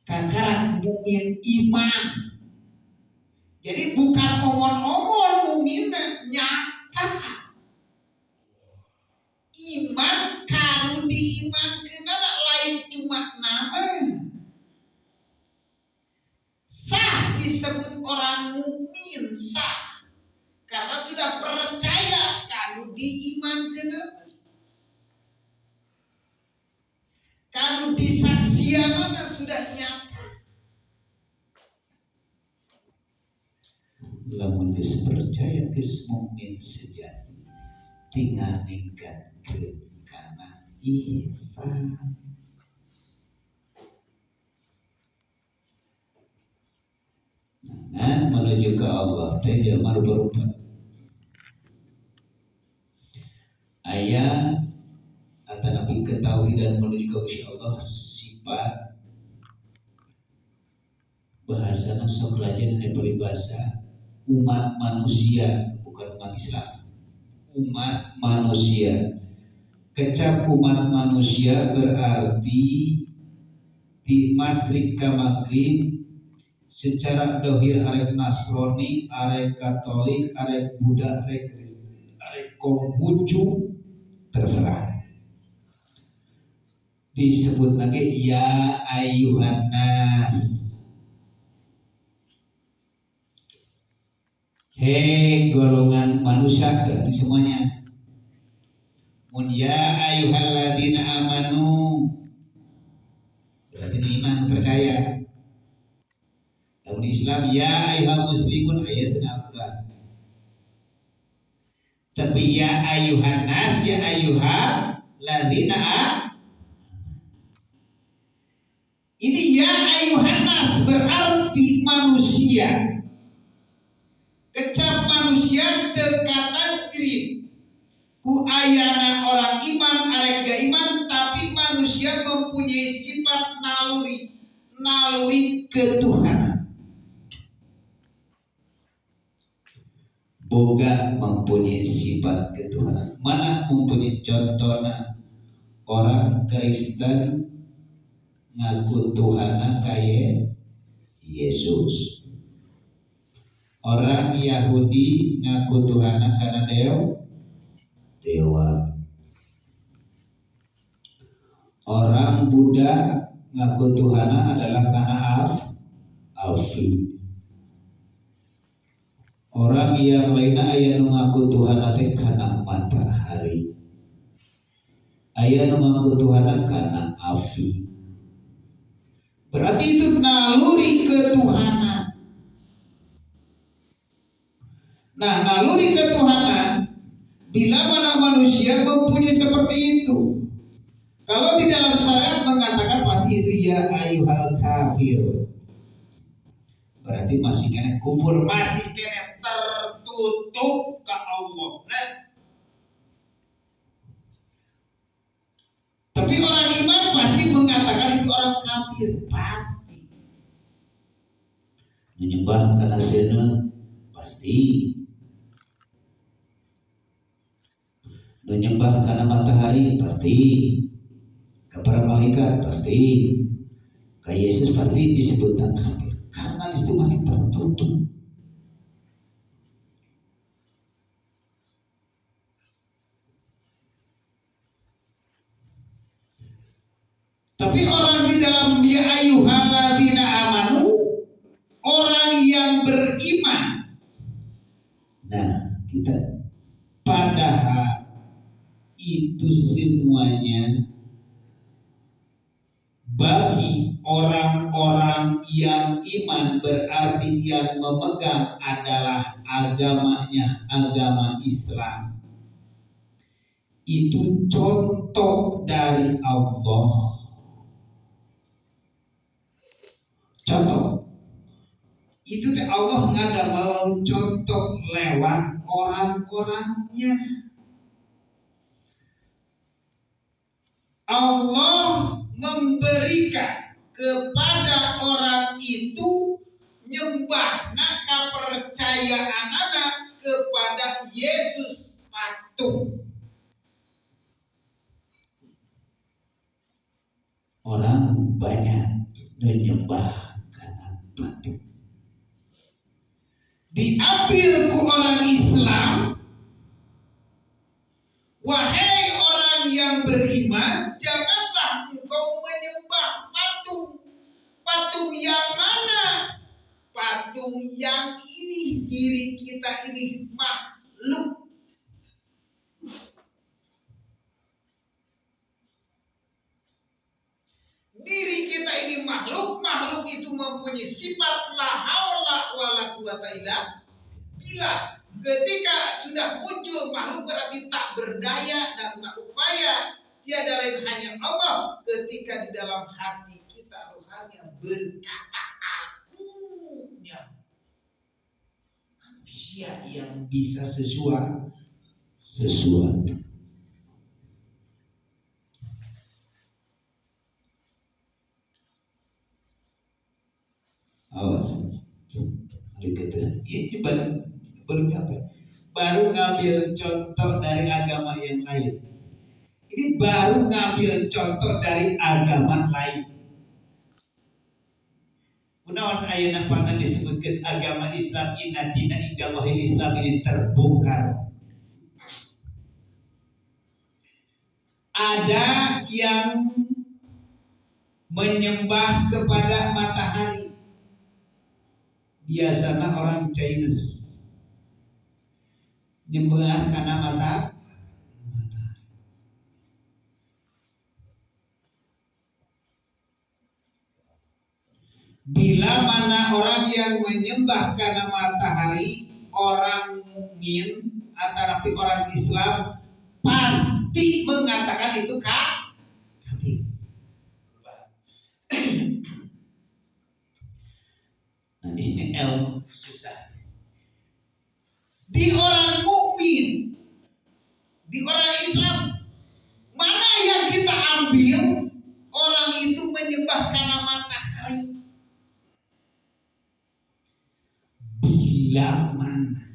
Kakarak mukmin iman. Jadi bukan omon-omon mukminna, nyata. Iman kanu diimankeun lain cuma nama. Sah disebut orang mukmin, sah. Karena sudah percaya kanu diimankeun. Kanu disaksianana sudah nyata. Lamun geus percaya geus mukmin sejati, tinggal ningkatkeun kana ihsan. Nah, menuju ke Allah teh jelema rupa-rupa. Aya atanapi ketauhidan menuju ke Allah sifat bahasana sok rajin aya peribahasa umat manusia, bukan umat Islam. Umat manusia. Kecap umat manusia berarti di masyrik ka maghrib secara dohir arek Nasrani, arek Katolik, arek Buddha, arek Kristen, arek Konghucu, terserah. Disebut lagi ya ayyuhan nas. Hei golongan manusia, berarti semuanya. Mun ya ayyuhalladzina amanu berarti iman percaya. Lamun Islam ya ayyuhal muslimun ayat Al-Qur'an. Tapi ya ayyuhan nas ya ayyuhalladzina amanu. Ini ya ayyuhan nas berarti manusia. Kecap manusia tekata jirim. Ku ayana orang iman arek ga iman, tapi manusia mempunyai sifat naluri, naluri ketuhanan. Boga mempunyai sifat ketuhanan. Mana mempunyai contohna orang Kristen ngaku Tuhanna kaya Yesus. Orang Yahudi ngaku Tuhanna karena dewa. Orang Buddha ngaku Tuhanna adalah karena api. Orang yang lainnya aya nu ngaku Tuhanna teh kana matahari. Aya nu ngaku Tuhanna kana api. Berarti itu naluri ketuhanan. Nah, naluri ketuhanan bila mana manusia mempunyai seperti itu. Kalau di dalam syariat mengatakan pasti itu ya ayyuhal kafir. Berarti masih kena kufur, masih kena tertutup ke Allah. Nah, tapi orang iman pasti mengatakan itu orang kafir, pasti. Menyembah karena sena pasti. Menyembah karena matahari pasti, kepada malaikat pasti, ke Yesus pasti disebut kafir karena di situ masih tertutup. Tapi orang di dalam ya ayyuhalladzina amanu, orang yang beriman. Nah, kita padahal itu semuanya bagi orang-orang yang iman berarti yang memegang adalah agamanya, agama Islam. Itu contoh dari Allah. Contoh. Itu Allah nggak mau contoh lewat orang-orangnya. Allah memberikan kepada orang itu nyembah kepercayaan anak kepada Yesus patung. Orang banyak menyembah karena patung. Diambil ku orang Islam, wahai orang yang beriman, janganlah engkau menyembah patung. Patung yang mana? Patung yang ini, diri kita ini makhluk. Diri kita ini makhluk, makhluk itu mempunyai sifat la haula wala quwata illa billah. Ketika sudah muncul makhluk berarti tak berdaya dan tak upaya, tiada lain hanya Allah. Ketika di dalam hati kita rohani berkata akunya manusia yang bisa sesuatu. Awas, ini baru apa? Baru ngambil contoh dari agama yang lain. Ini baru ngambil contoh dari agama lain. Kunaon ayeuna pernah disebutkan agama Islam inna dina indallahil Islam ini terbongkar. Ada yang menyembah kepada matahari. Biasanya orang Chinese nyembah karena matahari. Bila mana orang yang menyembah karena matahari, orang mukmin atau orang Islam pasti mengatakan itu kafir. Nah, di sini ilmu susah. Di orang mukmin, di orang Islam, mana yang kita ambil? Orang itu menyembah karena matahari. Bila mana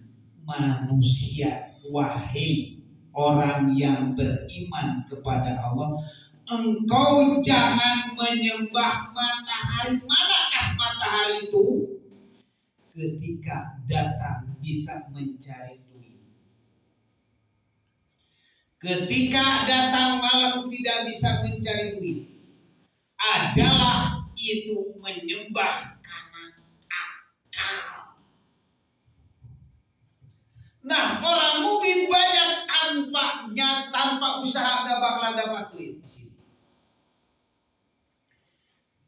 manusia, wahai orang yang beriman kepada Allah, engkau jangan menyembah matahari. Manakah matahari itu? Ketika datang bisa mencari duit. Ketika datang malam tidak bisa mencari duit. Adalah itu menyembah karena akal. Nah, orang mukmin banyak tanpa usaha gak bakalan dapat duit.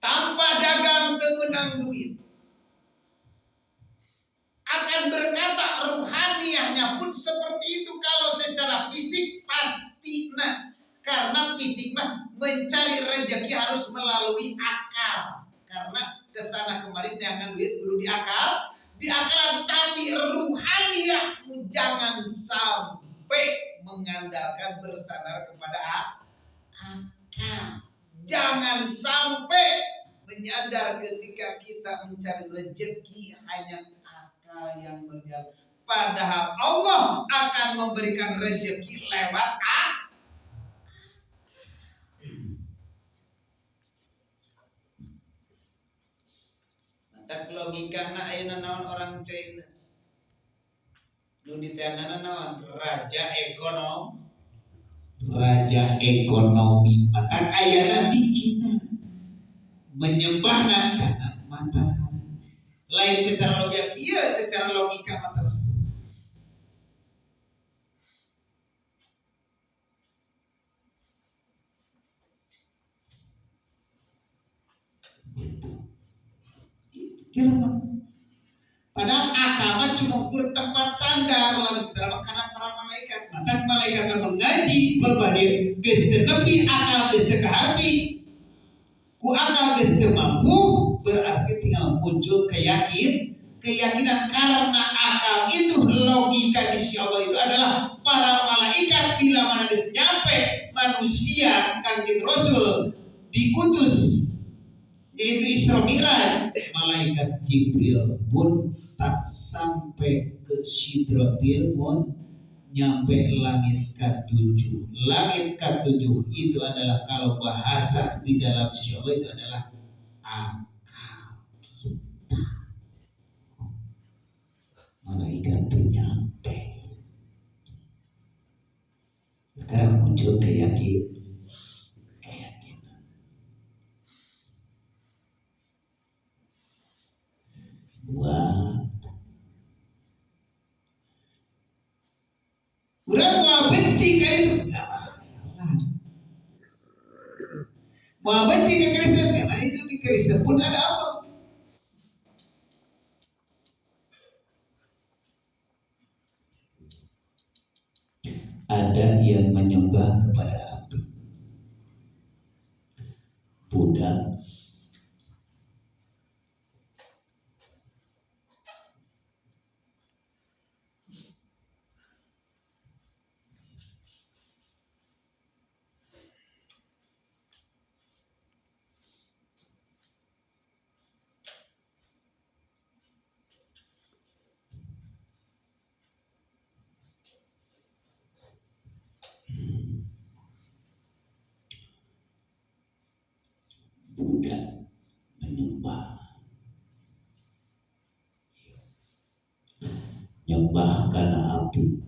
Tanpa dagang temenang duit. Akan berkata ruhaniahnya pun seperti itu. Kalau secara fisik pasti, nah, karena fisik mah mencari rezeki harus melalui akal. Karena kesana kemarin jangan duit perlu di akal, di akal. Tapi ruhaniah jangan sampai mengandalkan bersandar kepada akal. Jangan sampai menyadar ketika kita mencari rezeki hanya akal yang berjalan. Padahal Allah akan memberikan rezeki lewat akal. Tak logikana ayeuna naon orang Chinese. Nu diteanganna naon? Raja ekonomi. Raja ekonomi. Maka ayana di Cina menyembahna kana matahari. Lain secara logika, iya secara logika mah terus. Kira padahal agama cuma ukur tempat sandar lalu secara karena para malaikat. Maka malaikat mengaji berbanding geus teu nepi akal geus teu kahati. Ku akal geus teu mampu berarti tinggal muncul keyakinan karena akal itu logika di sisi Allah itu adalah para malaikat bila mana geus nyampe manusia Kanjeng Rasul diutus yaitu Isra Mi'raj, malaikat Jibril pun tak sampai ke Sidratil Muntaha, nyampe langit ke-7. Langit ke-7 itu adalah kalau bahasa di dalam sisi Allah itu adalah akal kita. Malaikat itu nyampe. Sekarang muncul keyakinan. Wah, udah mau benci kan itu, mau benci ke Kristen karena itu di Kristen pun ada apa? Ada yang menyembah kepada api, Buddha. Buddha menyembah, nyembah karena api.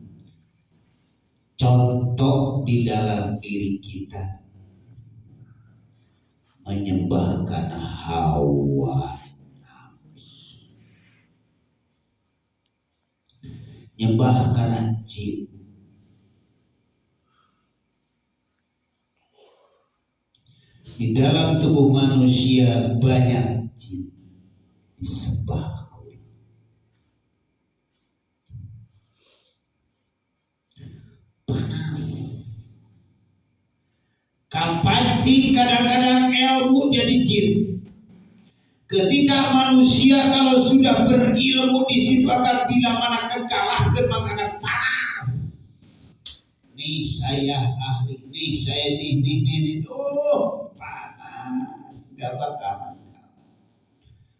Contoh di dalam diri kita menyembah karena hawa nafsu, nyembah karena jin. Di dalam tubuh manusia banyak jin. Disembah aku. Panas. Kapancing kadang-kadang ilmu jadi jin. Ketika manusia kalau sudah berilmu di situ akan bila mana kekalahkan maka akan panas. Nih saya ahli, nih saya nih nih nih nih, oh panas, gak bakalan.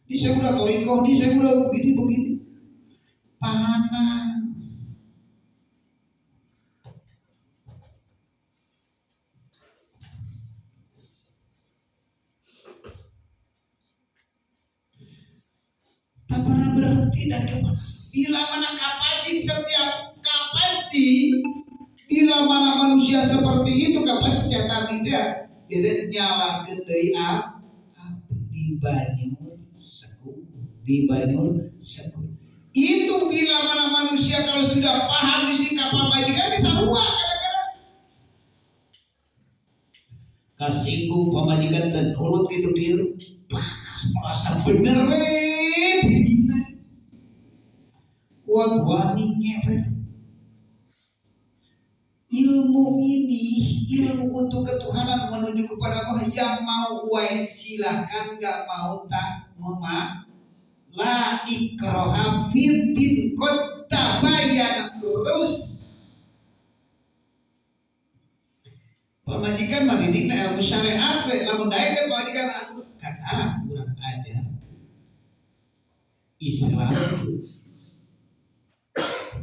Ini saya udah torikoh, ini saya udah begini begini, panas. Tak pernah berhenti dari kepanasan. Bila mana kapancing, setiap kapancing, bila mana manusia seperti itu kapancing cetan itu ya, jadi nyalakeun deui api di banyur segur, di banyur segur. Itu bila mana manusia kalau sudah paham di sikap pamajikan bisa luar kadang-kadang. Kasinggung pamajikan dan urut gitu dia panas merasa bener weh. Kuat wani ngewe. Ilmu ini, ilmu untuk ketuhanan menuju kepada Allah. Yang mau wae silakan, gak mau tak memak. La ikroha fid din qad tabayyana terus. Pamajikan mah didikna ilmu syariat we, lamun daekeun pamajikan atuh kakara kurang ajar. Islam itu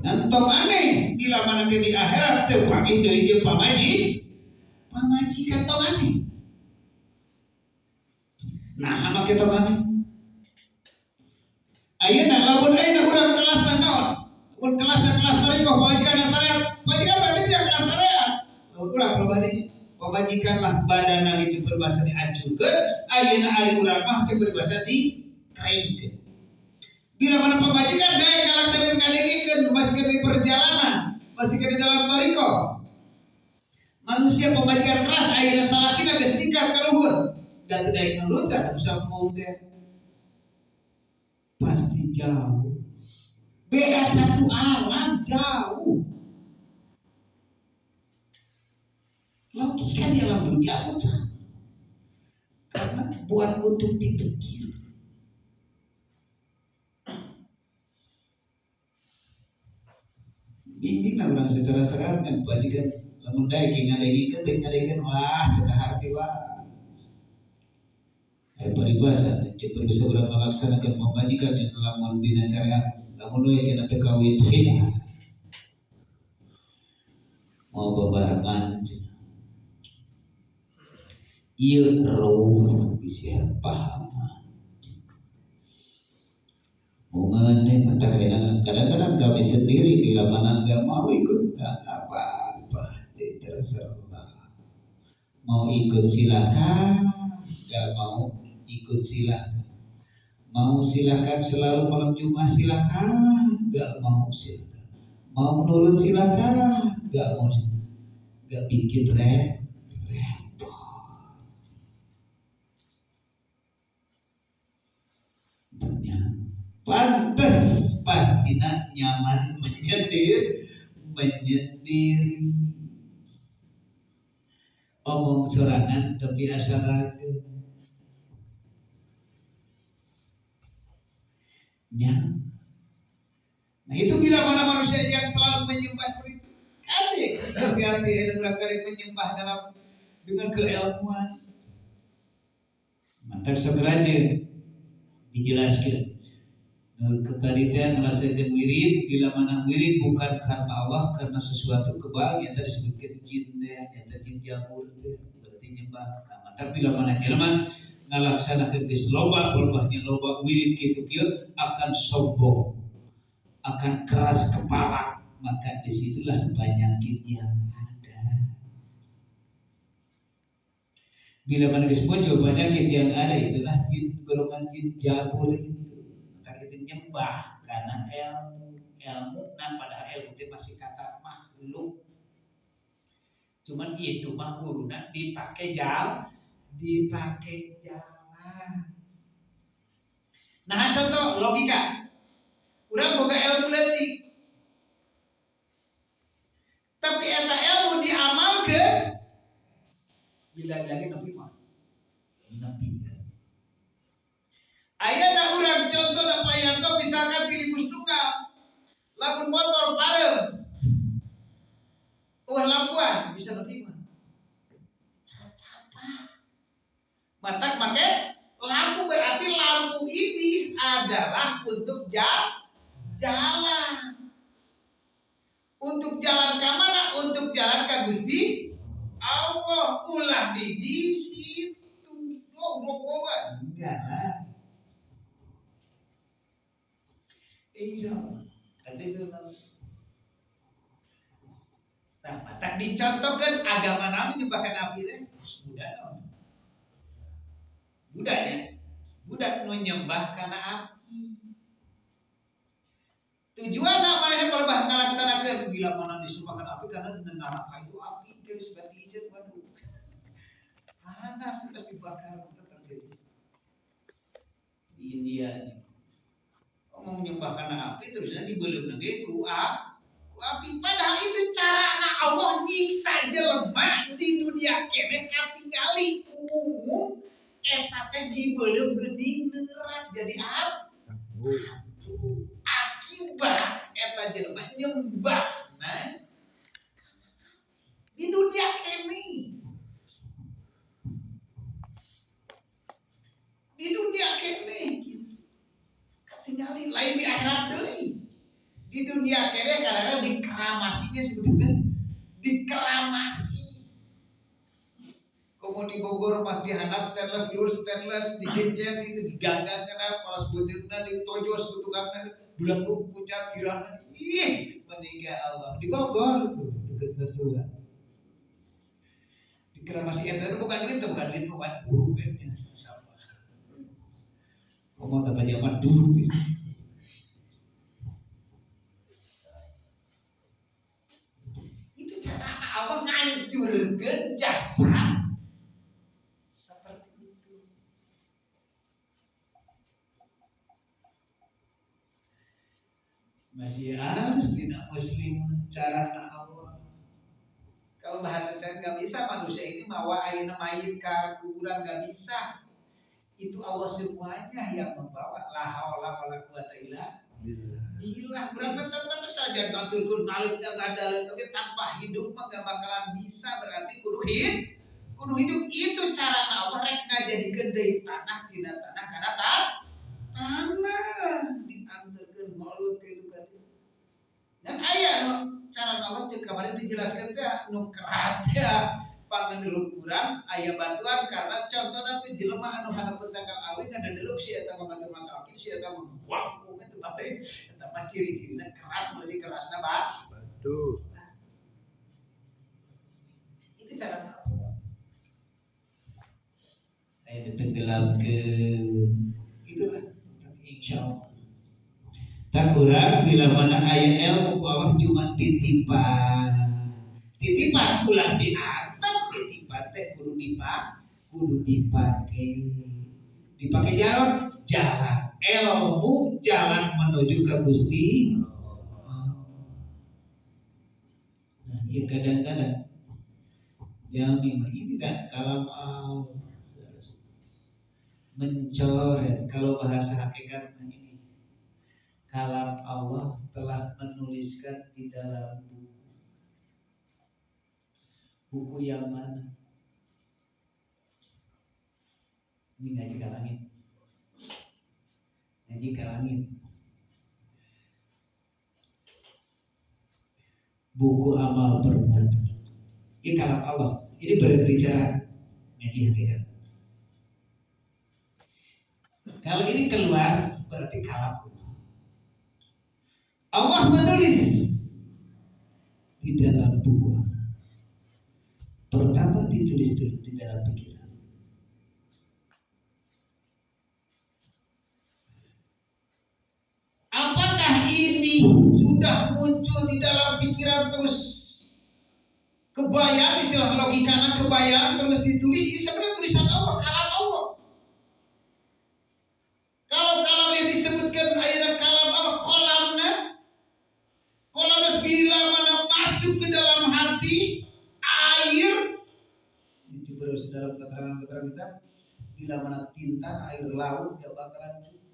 nantong aneh bila mana ke di akhirat teu panggih deui jeung pamajikan tong aneh. Nah, make tong aneh. Ayeuna lamun ayeuna urang kelas naon? Lamun kelas kelas thariqah pamajikan syariat, pamajikan berarti tidak kelas syariat. Lamun urang pribadi pamajikan mah badanna ge jeung berbahasa diancurkeun, ayeuna ari urang mah jeung berbahasa dikeringkeun. Bila mana pamajikan daek ngalaksanakeun kadengikeun masih di perjalanan, masih di dalam thariqah. Manusia pamajikan keras ayeuna salakina geus tingkat ka luhur. Da teu daek nurut da bisa mau teh. Pasti jauh. Beda satu alam jauh. Logika di alam dunia pun sama. Karena buat untuk dipikir. Bimbing lah orang secara serat kan pamajikan lamun daek ngadengikeun teh ngadengikeun wah teu kaharti wah. Aya paribasa ceuk bisa urang ngalaksanakeun pamajikan jeung lamun dina syariat lamun we cenah teu kawin teh. Mau bebarengan cenah. Ieu roh bisa paham. Mengenai mata kadang-kadang kami sendiri bila mana nggak mau ikut nggak apa-apa, terserah. Mau ikut silakan, nggak mau ikut silakan. Mau silakan selalu malam Jumat silakan, nggak mau silakan. Mau nurut silakan, nggak mau silakan. Nggak bikin repot. Pantes pastina nyaman menyendiri. Omong sorangan tapi asal ragu. Ya. Nah itu bila mana manusia yang selalu menyembah seperti itu. Kadek seperti arti yang kali menyembah dalam dengan keilmuan. Mantap segera dijelaskan. Kembali teh ngalasakeun wirid, bila mana wirid bukan karena Allah, karena sesuatu kebal yang tadi disebutkan jin teh, yang tadi jin jamur teh, berarti nyembah. Nah, maka bila mana jelema ngalaksanakeun geus loba, lobahnya loba wirid kitu kieu akan sombong, akan keras kepala, maka disitulah penyakit yang ada. Bila mana geus muncul penyakit yang ada, itulah jin, golongan jin jamur itu. Nyembah karena ilmu, nah padahal ilmu itu masih kata makhluk. Cuman itu mah guruna dipakai jalan, dipakai jalan. Nah, contoh logika. Urang boga ilmu leutik. Tapi eta ilmu diamalkeun bila lagi nepi mah. Nepi. Ayeuna urang contoh Pak Yanto misalkan di bus tunggal. Lamun motor pareum. Euweuh lampuan bisa nepi mah. Cacapak. Matak make lampu, berarti lampu ini adalah untuk jalan. Untuk jalan ke mana? Untuk jalan ke Gusti Allah. Ulah di situ. Oh, enggak lah. Insya Allah. Tadi nah, matak dicontohkan agama nabi nyembahkan api teh. Budak naon? Budaknya, budak nu nyembah kana api. Tujuan apa kalau bah ngalaksanakeun bila mana disembahkan api karena neraka itu api terus berarti izin waduh. Panas terus dibakar tetap jadi. Di India ini. Ngomong nyembah kana api terusnya dibeuleum ge ku api. Padahal itu cara Allah nyiksa jelema di dunia keneh katingali umum eta teh dibeuleum geuning neurat jadi abu. Akibat eta jelema nyembah nah di dunia keneh. Di dunia keneh gitu. Katingali lain di akhirat deui. Di dunia keneh kadang-kadang dikeramasinya sebetulnya dikeramasi. Komo di Bogor mah dihandap stainless, luhur stainless, digencet itu diganggang kana palas beuteungna ditojos ku tukangna bulat pucat sirahna. Ih, meninggal Allah. Di Bogor tuh deket mertua. Dikeramasi eta itu bukan duit, bukan duit, bukan buruk nya. Sama. Komo tambah zaman dulu gitu. Itu cara Allah ngancurkeun jasa seperti itu. Masih harus tidak muslim cara Allah. Kalau bahasa saya nggak bisa, manusia ini mawa ayeuna mayit ke kuburan nggak bisa. Itu Allah semuanya yang membawa. La haula wala quwata illa billah. Berapa tetap saja ngaturkeun ngalit ngadaleun oge tanpa hidup mah nggak bakalan bisa, berarti kudu hidup. Itu cara Allah rek ngajadikeun deui tanah tina tanah kana tanah diantarkeun mulut ke itu kan. Dan aya nu cara Allah cek kemarin dijelaskan teh nu keras teh pangandeluk urang aya bantuan karena contohna teh jelema anu haneupeun tangkal awi ngadandeluk si eta mah batur mata si eta mah wah kitu bae eta mah ciri-cirina keras meuli kerasna batu. Itu cara Allah. Aya ditenggelamkeun. Itulah tapi insyaallah. Tak kurang bila mana aya ilmu ku Allah cuma titipan. Titipan ulah diantep, titipan teh kudu dipake. Dipake jalan, jalan ilmu, jalan menuju ke Gusti. Nah, ya kadang-kadang jangan ini kan kalau mencoret kalau bahasa hakikat ini kalam Allah telah menuliskan di dalam buku. Buku yang mana? Ini ngaji ke langit. Ngaji ke langit. Buku amal perbuatan. Ini kalam Allah. Ini berbicara ngaji hakikat. Kalau ini keluar berarti kalam Allah. Allah menulis di dalam buku. Pertama ditulis dulu di dalam pikiran. Apakah ini sudah muncul di dalam pikiran terus kebayang, istilah logikana kebayang terus ditulis, ini sebenarnya tulisan Allah, kalam Allah. Kalau kalam kita bila mana tinta air laut gak bakalan cukup.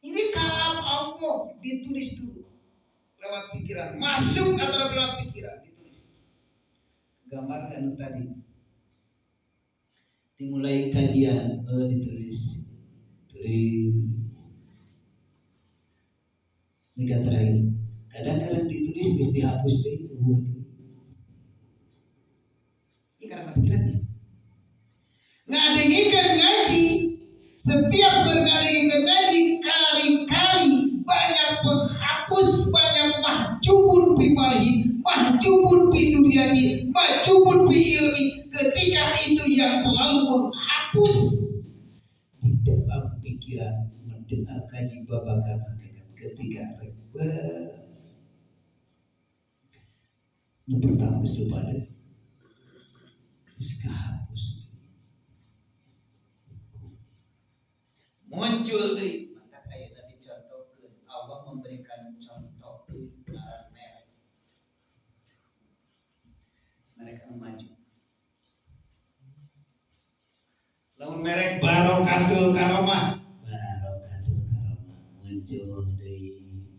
Ini kalam Allah ditulis dulu lewat pikiran, masuk atau lewat pikiran ditulis. Gambarkan tadi dimulai kajian, ditulis, tulis. Mika terakhir, kadang-kadang ditulis mesti dihapus deh. Ini karena pikirannya. Ngadengikeun ngaji, setiap berngadengikeun ngaji kali-kali banyak penghapus, banyak mahjubun fi malihi, mahjubun fi dunyani, mahjubun fi ilmi. Ketika itu yang selalu menghapus di dalam pikiran mendengar kaji babakan hakikat ketika rebel. Nu pertama geus lupa deh. Geus kahapus. Muncul deui, maka aya tadi contohkeun Allah memberikan contoh ngaran merek. Mereka maju. Lamun merek Barokatul Karomah, Barokatul Karomah muncul deui,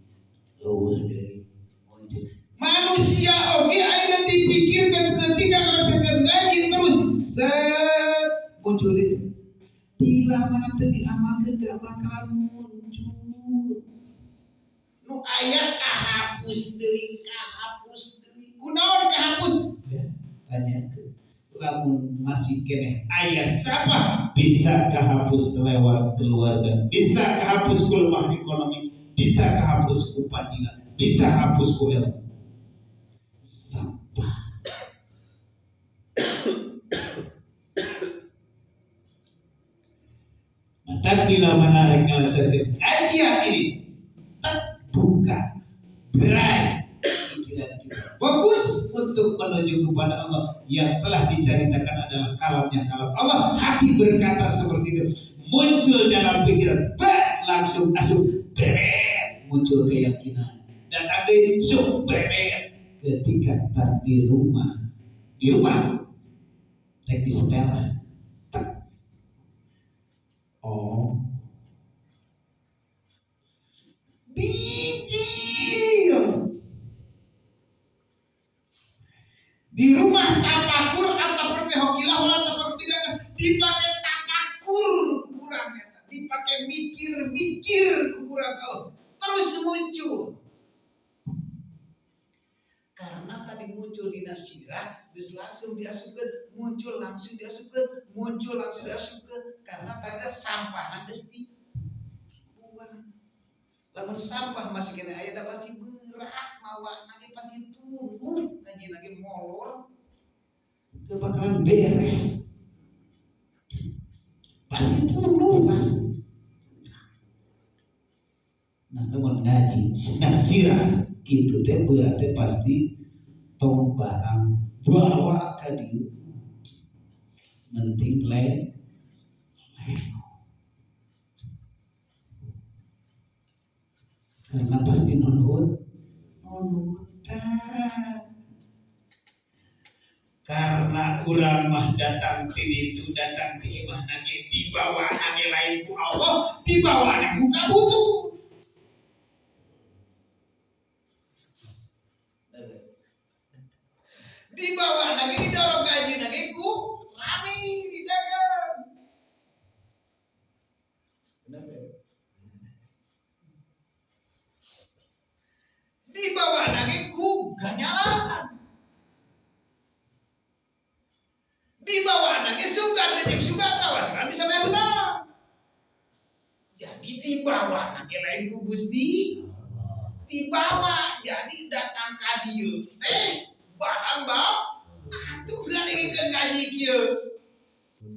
eueuh deui, muncul. Manusia oge ayeuna dipikirkan ketika ngarasakeun ngaji terus set muncul deui. Bila mana teu diamalkeun gak bakalan muncul. Nu aya kahapus deui, kahapus deui. Kunaon kahapus? Ya, tanyakeun. Lamun masih keneh aya siapa bisa kahapus lewat keluarga, bisa kahapus ku lemah ekonomi, bisa kahapus ku padilah, bisa hapus ku ilmu. Sampah. Maka bila menarik ngalasakeun kajian ini terbuka berai pikiran kita fokus untuk menuju kepada Allah. Yang telah diceritakan adalah kalamnya kalam Allah. Hati berkata seperti itu, muncul dalam pikiran, bah, langsung asup beret, muncul keyakinan dan ada sub beret. Ketika tar di rumah rek disetel. Oh, bijil di rumah tapakur atau berpehokilah atau berpidato dipakai tapakur kurang, dipakai mikir-mikir kurang, kalau terus muncul. Karena tadi muncul di nasirah, terus langsung diasupkan, muncul langsung diasupkan, muncul langsung diasupkan. Karena tadi sampah nanti dibuang. Lamun sampah masih kena aya da pasti berat mawa nanti pasti turun ngaji lagi molor, kebakaran beres. Pasti turun pasti. Nah, lamun ngaji nasirah itu teh berarti pasti tong barang bawa ka dieu. Penting le karena pasti nunut nunutan. Karena urang mah datang ti ditu, datang ke imah nage dibawa nage lain ku Allah, dibawa nage ku kabutuh. Dibawa nage didorong gaji nage ku rame dagang. Benar ya? Dibawa nage ku ganyalan. Dibawa nage suka rezeki suka tawas kan bisa bayar hutang. Jadi dibawa nage lain ku Gusti. Dibawa jadi datang ka dieu teh barang bau atuh ngadengikeun gaji kieu.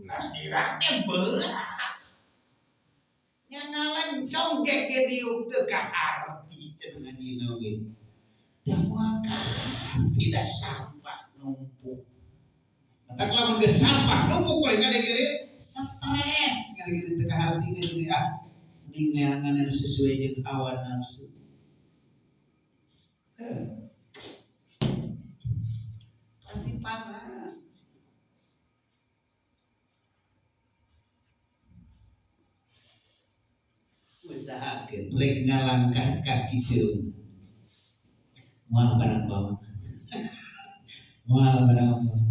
Nasirah teh berat. Nya ngalencong ge ge diuk teu kaharti cenah ngajina oge. Da moal kaharti da sampah numpuk. Matak lamun geus sampah numpuk we ngadengikeun stres ngadengikeun teu kaharti ge ah mending neangan anu sesuai jeung hawa nafsu. Pasti panas. Usahakeun rek ngalangkah kaki teu moal barang bawa, moal barang bawa.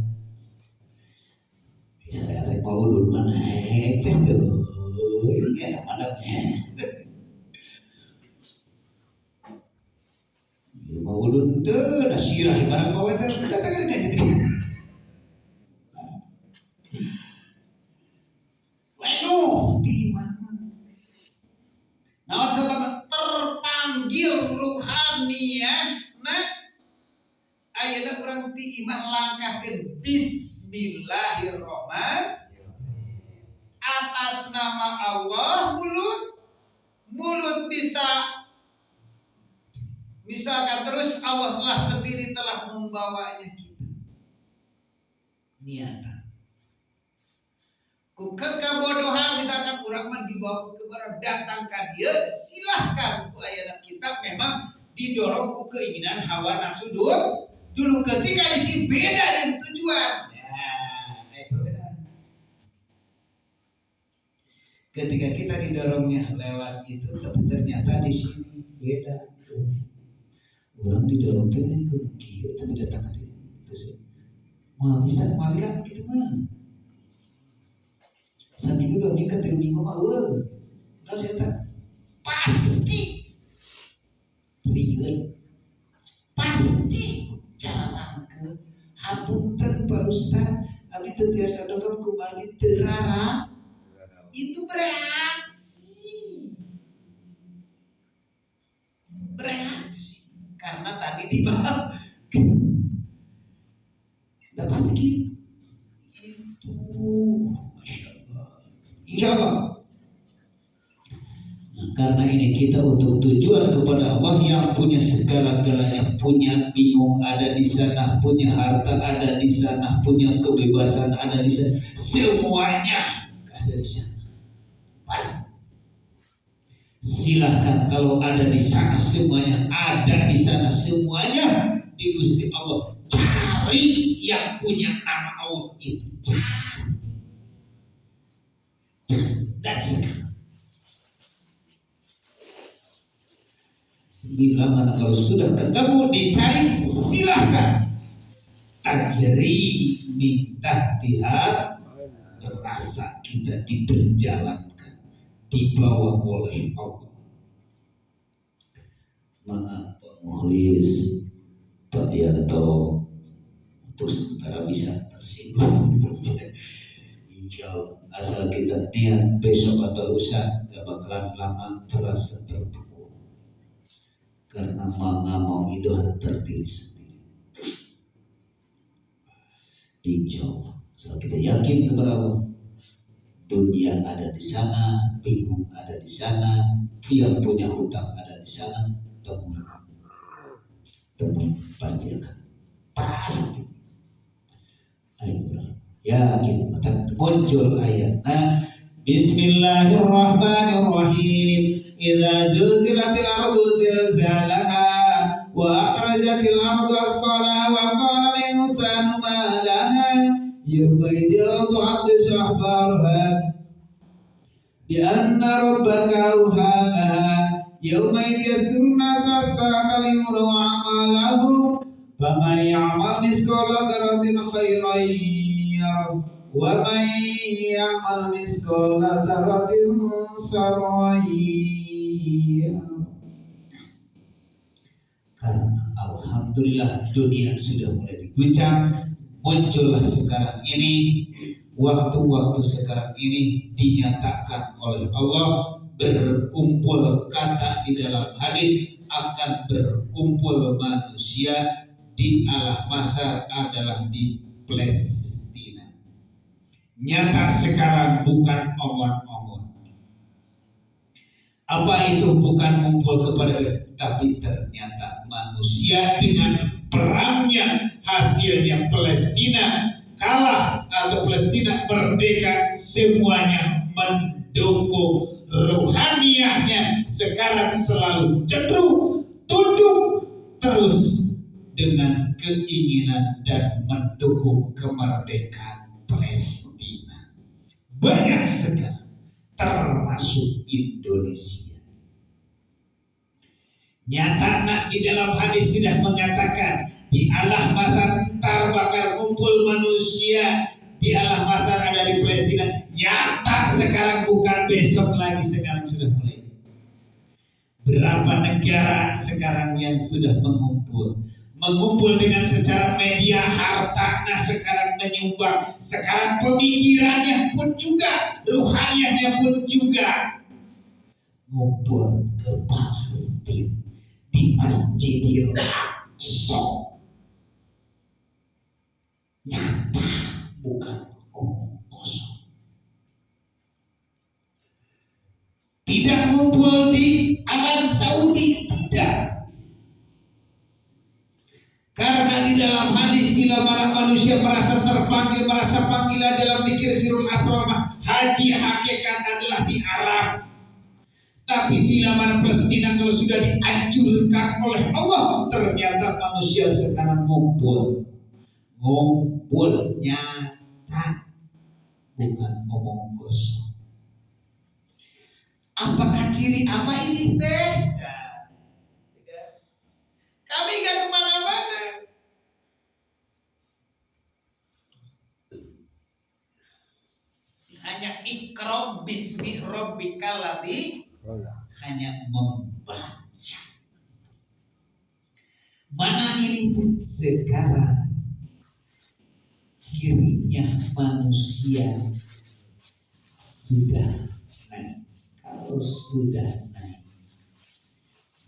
Saya rek mau ulun mana teh tuh ya mana mau ulun teu da sirah barang bawa teh datang ka jadi. Waduh, di mana? Nah, sebab terpanggil ruhaniah, nah, ayeuna urang ti imah langkahkeun bismillahirrahmanirrahim. Atas nama Allah, mulut mulut bisa misalkan terus Allah telah sendiri telah membawanya kita. Niatan. Ku kebodohan misalkan urang mah dibawa ke barat datang ka dieu, silahkan. Ku ayeuna kita memang didorong ku keinginan hawa nafsu dulu dulu. Ketika di sini beda dengan tujuan ya, perbedaan ketika kita didorongnya lewat itu, tapi ternyata di sini beda. Orang didorong teh ke dieu, tapi datang ka dieu terus mau bisa malian gitu mah seminggu 2 minggu 3 minggu mah eueuh. Terus eta pasti rieut, pasti carangkeun. Hapunten Pak Ustad, abdi teu tiasa dongkap kumargi teu rara. Itu bereaksi, bereaksi karena tadi di bawah udah pasti gitu. Itu masya Allah, insya Allah. Nah, karena ini kita untuk tujuan kepada Allah yang punya segala-galanya, punya bingung ada di sana, punya harta ada di sana, punya kebebasan ada di sana, semuanya ada di sana. Pasti. Silahkan kalau ada di sana semuanya, ada di sana semuanya di Gusti Allah. Cari yang punya nama Allah itu, cari. Cari dan sekarang. Bila mana kalau sudah ketemu dicari, silahkan. Tajri min tahtiha, rasa kita diperjalankan, dibawa oleh Allah. Maka Pak Muhlis, Pak Yanto, untuk sementara bisa tersinggung. Insya Allah, asal kita niat besok atau lusa, gak bakalan lama terasa terpukul. Karena mau nggak mau itu harus terpilih sendiri. Insya Allah, asal kita yakin kepada Allah, dunia ada di sana, bingung ada di sana, yang punya hutang ada di sana, temui, temui pasti akan pasti. Ayo, yakin maka muncul ayatnya. Bismillahirrahmanirrahim. Idza zulzilatil ardu zilzalaha wa akhrajatil ardu asqalaha wa qala al-insanu ma laha yawma idzin tuhadditsu akhbaraha bi anna rabbaka awha laha yawma idzin yasdurun nasu ashtatan liyuraw a'malahum faman ya'mal mithqala dzarratin khairan yarah wa man ya'mal mithqala dzarratin syarran yarah. Karena alhamdulillah dunia sudah mulai diguncang, muncullah sekarang ini waktu-waktu sekarang ini dinyatakan oleh Allah berkumpul, kata di dalam hadis akan berkumpul manusia di alam masa adalah di Palestina. Nyata sekarang, bukan omong-omong. Apa itu bukan ngumpul kepada, tapi ternyata manusia dengan perangnya hasilnya Palestina kalah atau Palestina merdeka, semuanya mendukung ruhaniahnya sekarang selalu cenderung tunduk terus dengan keinginan dan mendukung kemerdekaan Palestina. Banyak sekali, termasuk Indonesia. Nyata di dalam hadis sudah mengatakan di Allah Masar ntar bakal kumpul manusia di Allah Masar ada di Palestina. Nyata sekarang, bukan besok lagi, sekarang sudah mulai. Berapa negara sekarang yang sudah mengumpul, mengumpul dengan secara media, harta, nah sekarang menyumbang, sekarang pemikirannya pun juga, ruhaniahnya pun juga ngumpul ke Palestina di Masjidil Aqsa. Nyata, bukan omong kosong. Tidak ngumpul di Arab Saudi, tidak. Karena di dalam hadis bila mana manusia merasa terpanggil, merasa panggilan dalam dikir sirul asrama, haji hakikat adalah di Arab. Tapi bila mana Palestina kalau sudah dihancurkan oleh Allah, ternyata manusia sekarang ngumpul. Ngumpul nyata, bukan omong kosong. Apakah ciri apa ini teh? Ya. Kami gak kemana-mana. Hanya iqra bismi rabbikal ladzi, hanya membaca. Mana ini pun sekarang cirinya manusia sudah naik. Kalau sudah naik,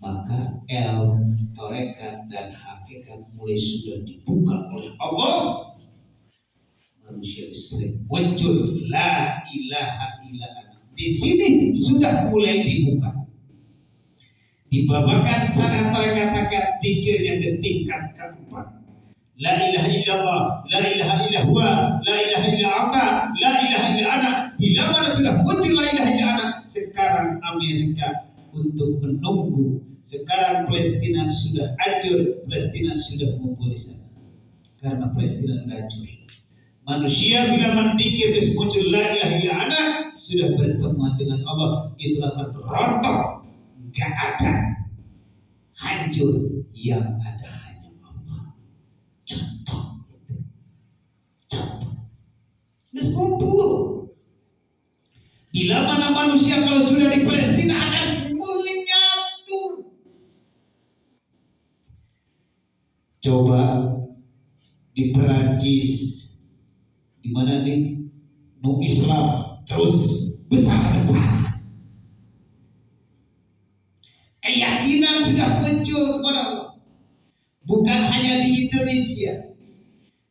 maka ilmu tarekat dan hakikat mulai sudah dibuka oleh Allah. Manusia sering muncul la ilaha illa ana. Di sini sudah mulai dibuka. Di babakan sana tarekat dikirnya ke tingkat keempat. La ilaha illallah, la ilaha illa huwa, la ilaha illa anta, la ilaha illa ana. Bila mana sudah muncul la ilaha illa ana, sekarang Amerika untuk menunggu. Sekarang Palestina sudah hancur, Palestina sudah ngumpul di sana. Karena Palestina sudah hancur. Manusia bila mendikir terus muncul la ilaha illa ana, sudah bertemu dengan Allah, itu akan rontok, nggak ada, hancur, yang ada hanya Allah. Contoh, contoh. Terus kumpul. Bila mana manusia kalau sudah di Palestina akan menyatu. Coba di Perancis, di mana nih? Nu Islam terus besar-besaran. Keyakinan sudah muncul kepada Allah. Bukan hanya di Indonesia,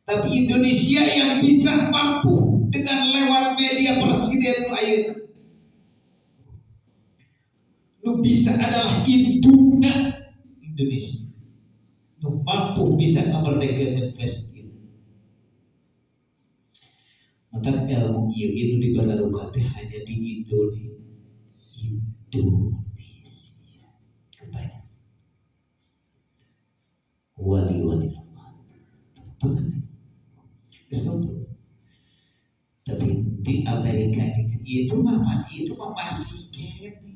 tapi Indonesia yang bisa mampu dengan lewat media presiden nu ayeuna. Nu bisa adalah indungna Indonesia. Nu mampu bisa memerdekakan Palestina. Maka ilmu ieu nu dibadarukan teh hanya di Indonesia. Indonesia. Katanya. Wali-wali Allah. Betul. Tapi di Amerika itu mah masih kene.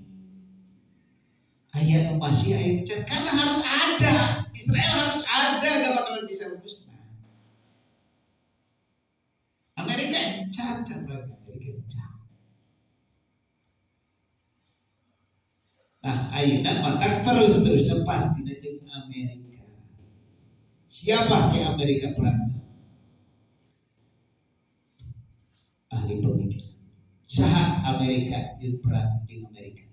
Aya masih aya karena harus ada. Israel harus ada, gak bakalan bisa musnah. Amerika encan berarti Amerika encan. Nah, ayeuna maka terus-terusnya pasti jeung Amerika. Siapa ke Amerika perang? Ahli pemikiran. Saha Amerika jeung perang jeung Amerika?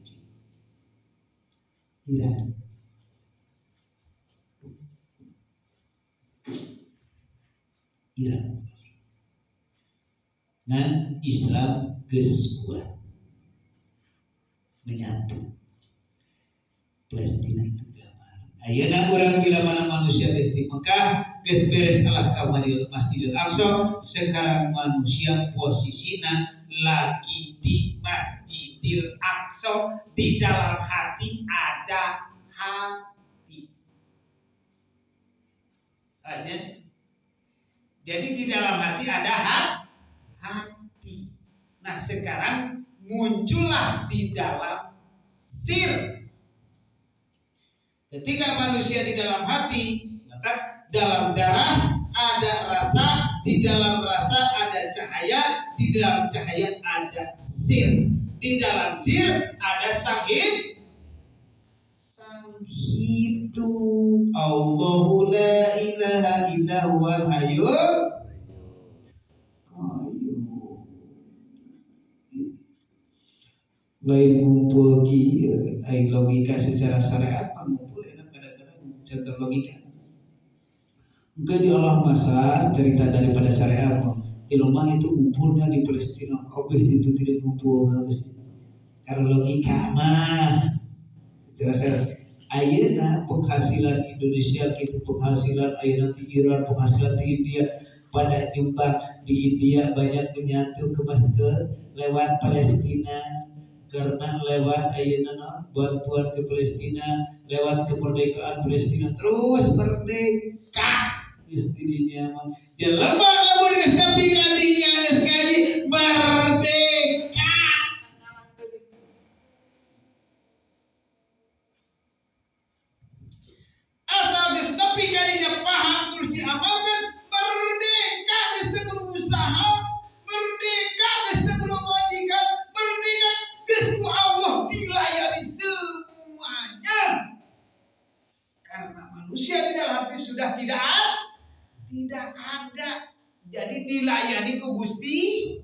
Iran. Iran. Dan Islam geus kuat menyatu. Palestina itu gambar. Ayeuna urang bila mana manusia geus di Mekah, geus beres kalah ka Masjidil Aqsa, sekarang manusia posisina lagi di Masjidil Aqsa, di dalam hati ada hati. Maksudnya? Jadi di dalam hati ada hati. Nah sekarang muncullah di dalam sir. Ketika manusia di dalam hati, maka dalam darah ada rasa, di dalam rasa ada cahaya, di dalam cahaya ada sir, di dalam sir ada sang hidup. Allahu la ilaha illa huwal hayyul qayyum. Lain ngumpul kieu, aing logika secara syariat mah ngumpul enak kadang-kadang contoh logika. Mungkin di Allah masa cerita daripada syariat mah jelema itu ngumpulnya di Palestina, kabeh itu tidak ngumpul harus. Karena logika mah secara syariat. Ayeuna penghasilan Indonesia gitu, penghasilan ayeuna di Iran, penghasilan di India, pada nyumbang di India banyak menyatu ke lewat Palestina, karena lewat ayeuna bantuan ke Palestina, lewat kemerdekaan Palestina terus merdeka istrinya mah. Jelema lamun geus nepi ka dinya geus ngaji merdeka. Asal geus nepi ka dinya paham terus diamalkan, merdeka geus teu kudu usaha, merdeka geus teu kudu majikan, merdeka geus ku Allah dilayani semuanya. Karena manusia di dalam hati sudah tidak ada. Jadi dilayani ku Gusti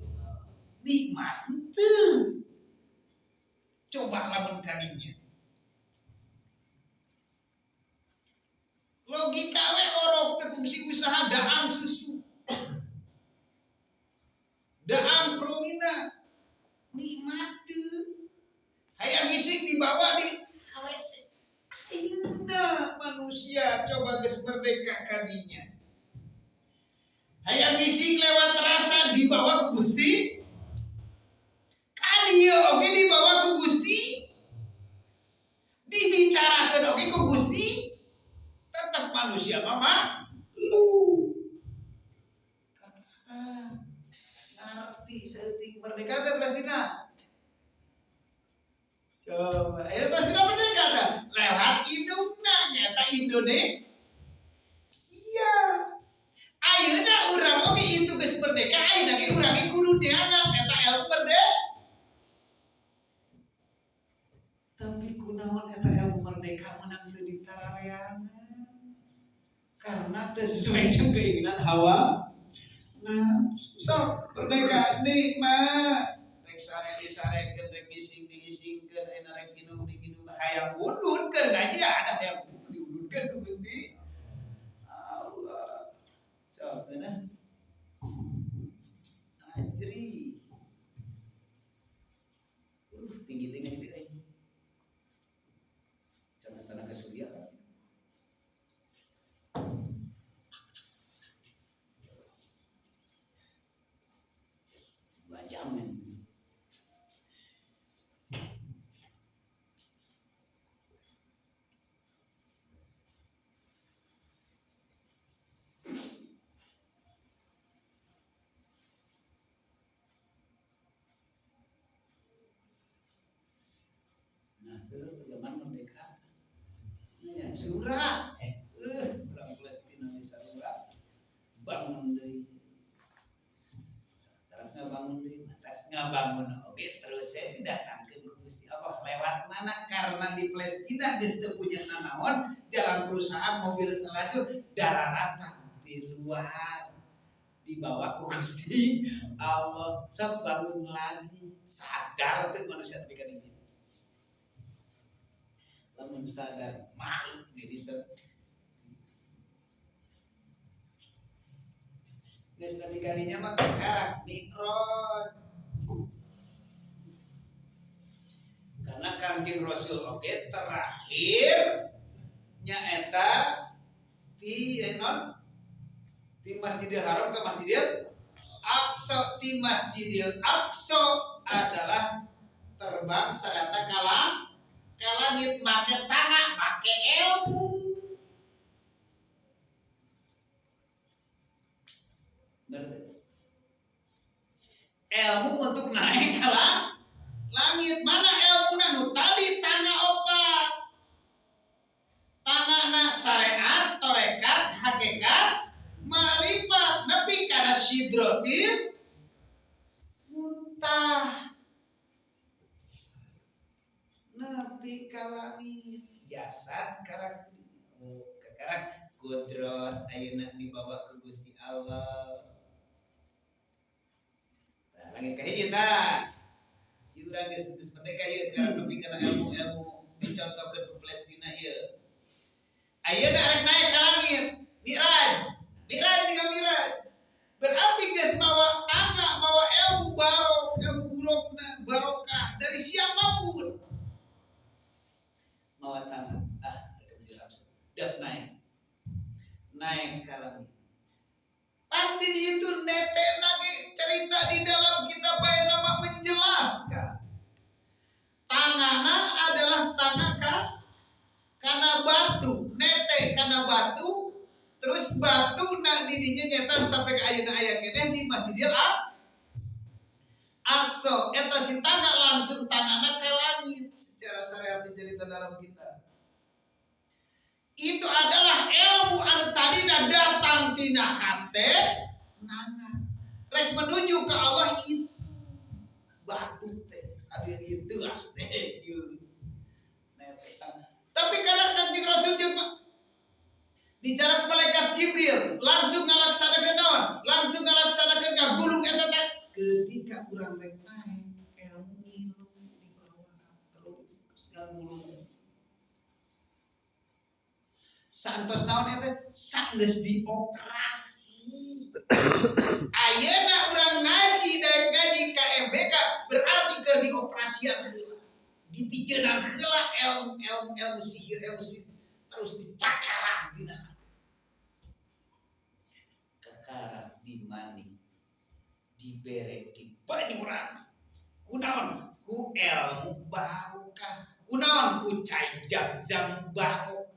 nikmat teu. Coba lamun kadinya. Logika we orok teu kungsi usaha daan susu. Daan promina nikmat teu. Hayang ngising dibawa di KWC. Ayeuna manusia coba geus merdeka kadinya. Hayang ngising lewat rasa dibawa ku Gusti. Kadieu oge dibawa ku Gusti. Dibicarakeun oge ku Gusti. Tetap manusia mah lu. Ngarti saeutik merdeka teh Palestina. Coba, ayeuna Palestina merdeka teh lewat indungna nyaeta Indonesia. Ayeuna urang oge itu geus merdeka, ayeuna ge urang ge kudu neangan eta ilmu merdeka. Tapi kunaon eta ilmu merdeka menang teu ditarareangan? Karena teu sesuai jeung keinginan hawa nafsu. Sok merdeka nikmat. Rek sare disarekeun, rek ngising digisingkeun, ayeuna rek minum diminum, hayang ududkeun ngaji ada hayang diududkeun ku Gusti Allah. Sok geunah. Ajri. Tinggi-tinggi itu euy. Jangan tanah ke Suriah. Jam. Nah, itu zaman merdeka. Ya, surah. Orang Palestina bisa surah. Bangun deui. Terus ngabangun deui, terus ngabangun oge terus saya didatangkeun ku Gusti Allah lewat mana? Karena di Palestina geus teu punya nanaon, jalan perusahaan mobil selajur dararatan di luar dibawa ku Gusti Allah. Sok bangun lagi, sadar teu manusia tapi kan ini. Lamun sadar malu jadi set. Geus tapi kalinya mah kakak mi'raj. Karena Kangjeng Rasul oge terakhir nyaeta di non di Masjidil Haram ke Masjidil Aqsa. Di Masjidil Aqsa adalah terbang sarata kalang ka langit make tangan, make ilmu. Ilmu untuk naik ke langit. Mana ilmu nu tadi tangga opat. Nepi ka langit jasad karak karak kudrat ayeuna dibawa ke Gusti Allah. Nah, langit kahiji tah. Ieu urang geus merdeka ieu karena nepi kana ilmu-ilmu dicontohkeun ku Palestina ieu. Ayeuna arek naik ka langit, Mi'raj. Mi'raj juga Mi'raj. Berarti geus mawa tangga, mawa ilmu barok, ilmu burukna, barokah dari siapapun. Mawa tangga, dak naik. Naik ka langit. Pasti itu nete lagi cerita di dalam kitab nama menjelaskan. Tanganna adalah tangan karena batu, nete karena batu, terus batu nah didinya nyata sampai ke ayeuna aya keneh di Masjidil Aqsa. Eta si tangga langsung tanganna ke langit secara syariat dicerita dalam kitab. Itu adalah ilmu anu tadina datang tina hate nanga rek menuju ke Allah itu batu teh anu itu teh ieu. Tapi kadang Kanjeng Rasul jeung bicara malaikat Jibril langsung ngalaksanakeun naon? Langsung ngalaksanakeun ngagulung eta teh ketika urang rek naik ilmu ngilu di bawah terus ngagulung. Saentos naon eta? Sanggeus dioperasi. Ayeuna urang ngaji daek ngaji KMBK berarti keur dioperasian heula. Dipiceunan heula ilmu ilmu ilmu sihir ilmu sihir terus dicakaran dina. Kakara dimani dibere dibanyuran. Kunaon? Ku ilmu barokah. Kunaon? Ku cai jam-jam barokah.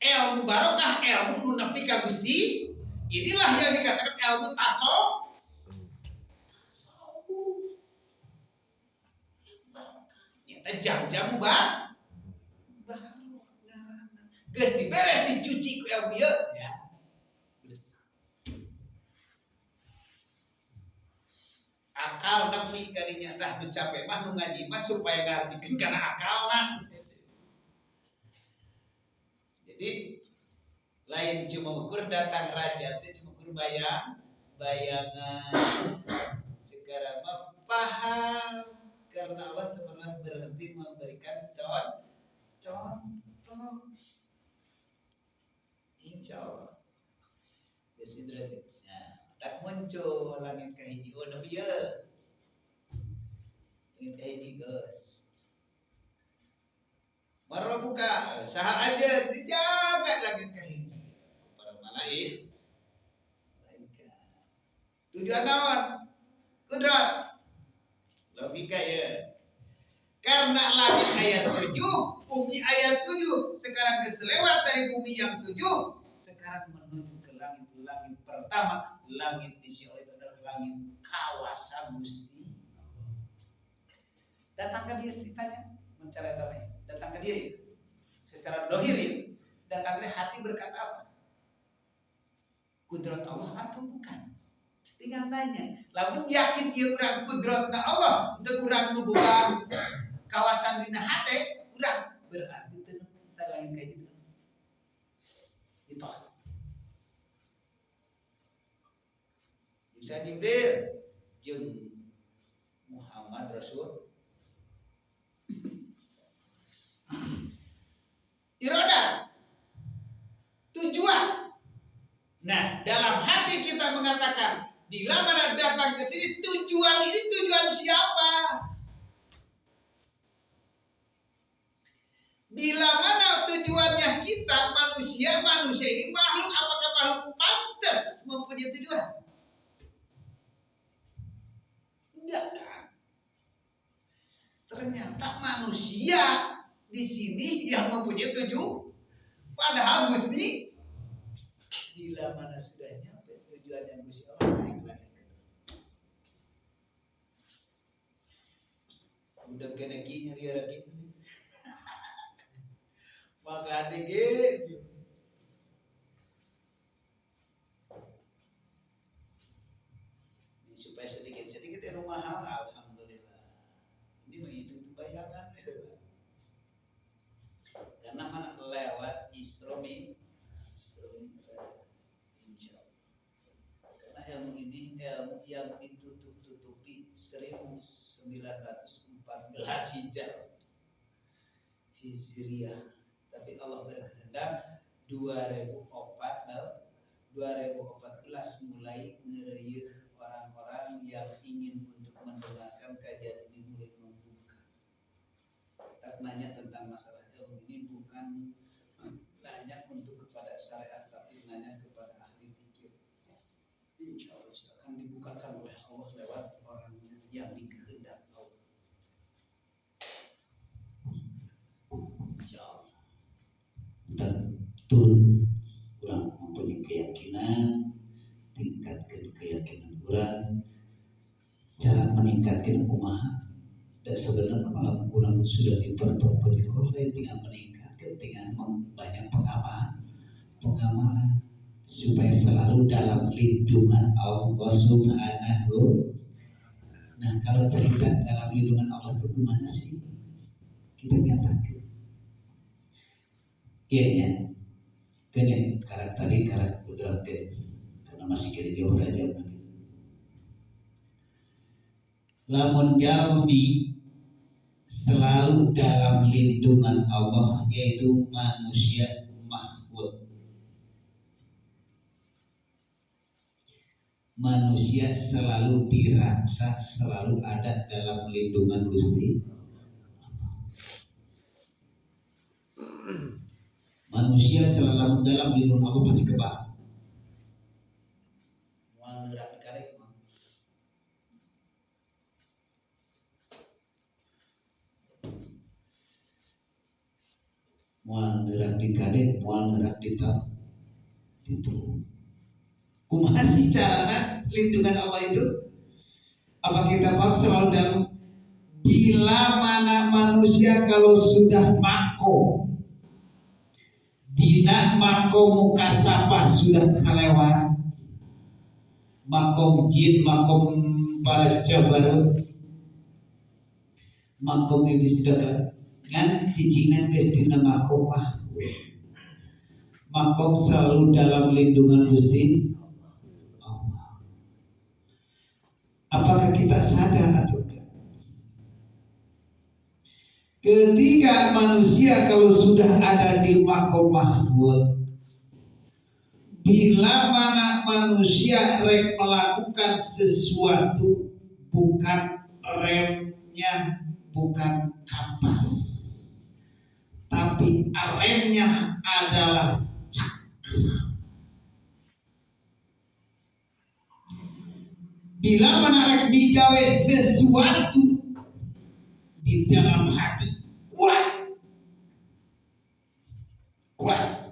Ilmu barokah, ilmu nu nepi ka Gusti. Inilah yang dikatakan ilmu tasawuf. Tasawuf. Nyata jam-jam barokah. Geus diberes dicuci ku ilmu ieu ya. Akal nepi kadinya dah mencapai mah nu ngaji mah supaya ngartikeun kana akalna. Jadi lain cuma ukur datang raja itu cuma ukur bayangan. Sekarang mah paham karena Allah pernah berhenti memberikan contoh. Insya Allah. Nah, tak muncul langit kahiji. Oh, nabi ya. Langit kahiji geus. Marbuka saha aja dijaga langit kahiji. Para malaikat. Tujuan naon? Kudrat. Logika ya. Karena langit ayat 7, bumi ayat 7, sekarang keselewat dari bumi yang 7, sekarang menuju ke langit-langit pertama. Langit di Syiah itu adalah langit kawasan Gusti. Datang ke dia ditanya, mencari namanya. Datang ke dia ya. Secara dohir ya. Datang ke hati berkata apa? Kudrat Allah atau bukan? Tinggal tanya. Lamun yakin ieu urang kudratna Allah, untuk urang nu boga kawasan dina hate, urang berarti teu lain kayak gitu. Ditolak. Bisa Jibril jeung Muhammad Rasul. Iroda, tujuan. Nah, dalam hati kita mengatakan, bila mana datang ke sini, tujuan ini tujuan siapa? Bila mana tujuannya kita manusia, manusia ini makhluk, apakah makhluk pantas mempunyai tujuan? Enggak kan? Ternyata manusia di sini yang mempunyai tujuan. Padahal Gusti bila mana sudah nyampe tujuannya Gusti Allah naik lagi. Udah kena gini nyari lagi. Maka gitu. Supaya sedikit-sedikit ya rumah alhamdulillah. Ini mah itu baik. Ilmu yang ditutup-tutupi 1914 Hijriah. Tapi Allah berkehendak 2014 mulai ngereyeuh orang-orang yang ingin untuk mendengarkan kajian ini mulai membuka. Tak nanya tentang masalah ilmu ini bukan nanya untuk kepada syariat, tapi nanya kepada ahli pikir. Insya Allah akan dibukakan oleh Allah lewat orangnya yang dikehendak Allah. Insya Allah. Tentu kurang mempunyai keyakinan, tingkatkan keyakinan kurang, cara meningkatkan kumaha. Dan sebenarnya malah kurang sudah dipertonton oleh tinggal meningkatkan dengan banyak pengamalan supaya selalu dalam lindungan Allah Subhanahu. Nah, kalau cerita dalam lindungan Allah itu gimana sih? Kita nyatakan. Iya, kene karakter tadi karakter kudrat karena masih kira jauh raja. Lamun jalmi selalu dalam lindungan Allah, yaitu manusia mahfud. Manusia selalu dirasa, selalu ada dalam lindungan Gusti. Manusia selalu dalam lindungan Allah pasti kebal. Moal neurak dikarek mah. Moal neurak dikadek, moal neurak ditelu. Kumaha sih carana lindungan Allah itu? Apa kita paham selalu dalam bila mana manusia kalau sudah mako dina makom mukasapah sudah kelewat makom jin, makom para jabarut, makom ini sudah kan cicingna geus dina makom mahfud. Makom selalu dalam lindungan Gusti Allah. Apakah kita sadar atau tidak? Ketika manusia kalau sudah ada di makom mahfud, bila mana manusia rek melakukan sesuatu, bukan remnya, bukan kampas, tapi remnya adalah cakram. Bila mana rek digawe sesuatu di dalam hati kuat, kuat.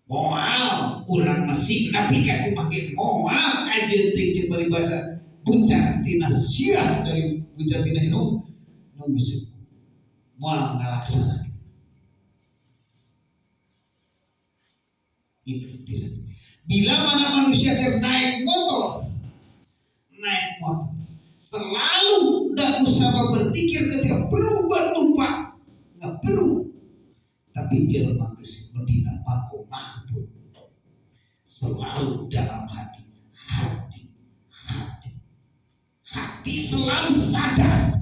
Moal urang mesik tapi kaku makin moal kajeun teh jeung paribasa buncat tina sirah dari buncat tina indung nunggu moal ngalaksana. Itu tidak. Bila mana manusia keur naik motor selalu tidak usah berpikir ketika berubah lupa, nggak perlu. Tapi jelema geus medina makom mahfud selalu dalam hati, hati, hati, hati selalu sadar.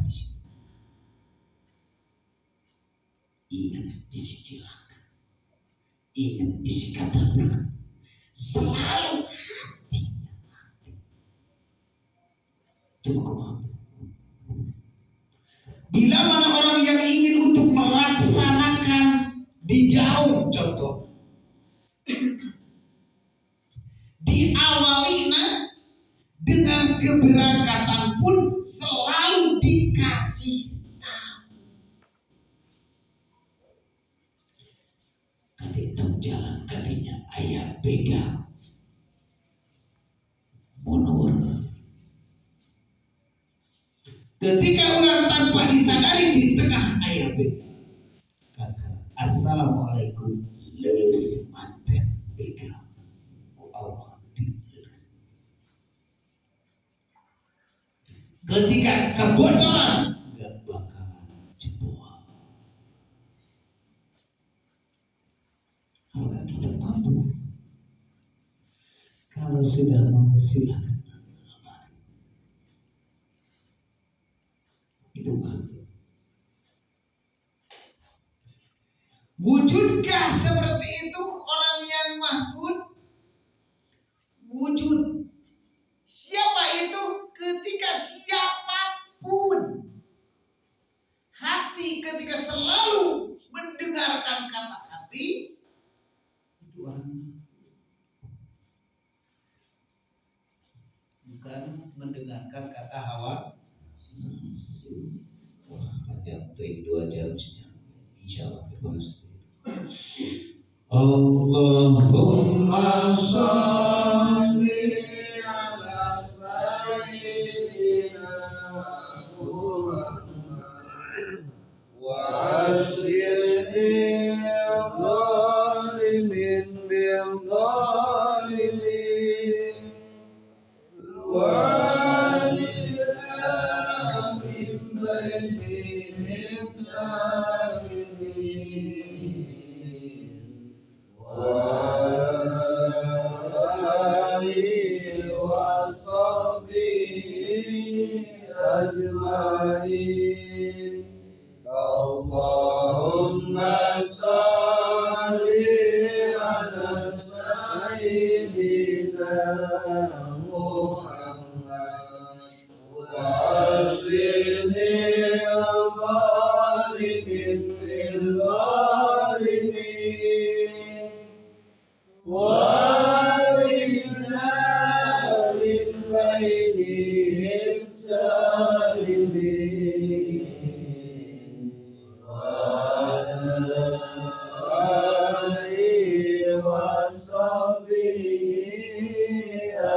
Ingat bisi cilaka, ingat bisi katabrak, selalu hatinya hati. Itu makom mahfud. Bila mana orang yang ingin untuk melaksanakan di jauh contoh diawalina dengan keberangkatan pun selalu dikasih tahu. Kadek tong jalan kadinya ayah beda mundur. Ketika orang tanpa disadari di tengah ayah beda. Assalamualaikum leus manten beda. Ku Allah dileus. Ketika kebocoran enggak bakalan jebol. Apakah kita mampu? Kalau sudah mau silakan. Itu mahfud. Wujudkah seperti itu orang yang mahfud? Wujud. Siapa itu? Ketika siapapun hati ketika selalu mendengarkan kata hati, itu orang mahfud. Bukan mendengarkan kata hawa nafsu. Wah, panjang 2 jam. Insya Allah terbahas. Allahumma shalli ala sayyidina Muhammad wa asyril zalimin bil zalimin wa lil bainihim salimin أجمعين. اللهم صل على سيدنا محمد وأسلم الظالمين للظالمين وارنا من بينهم سالمين وعلى آله وصحبه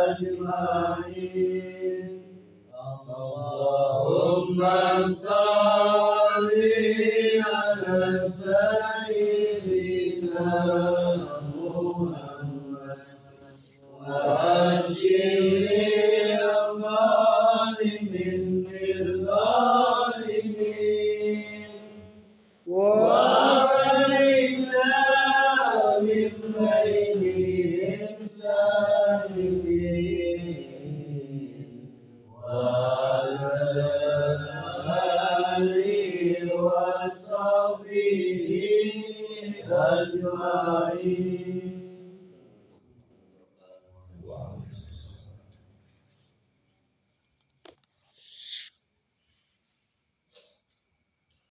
أجمعين. اللهم صل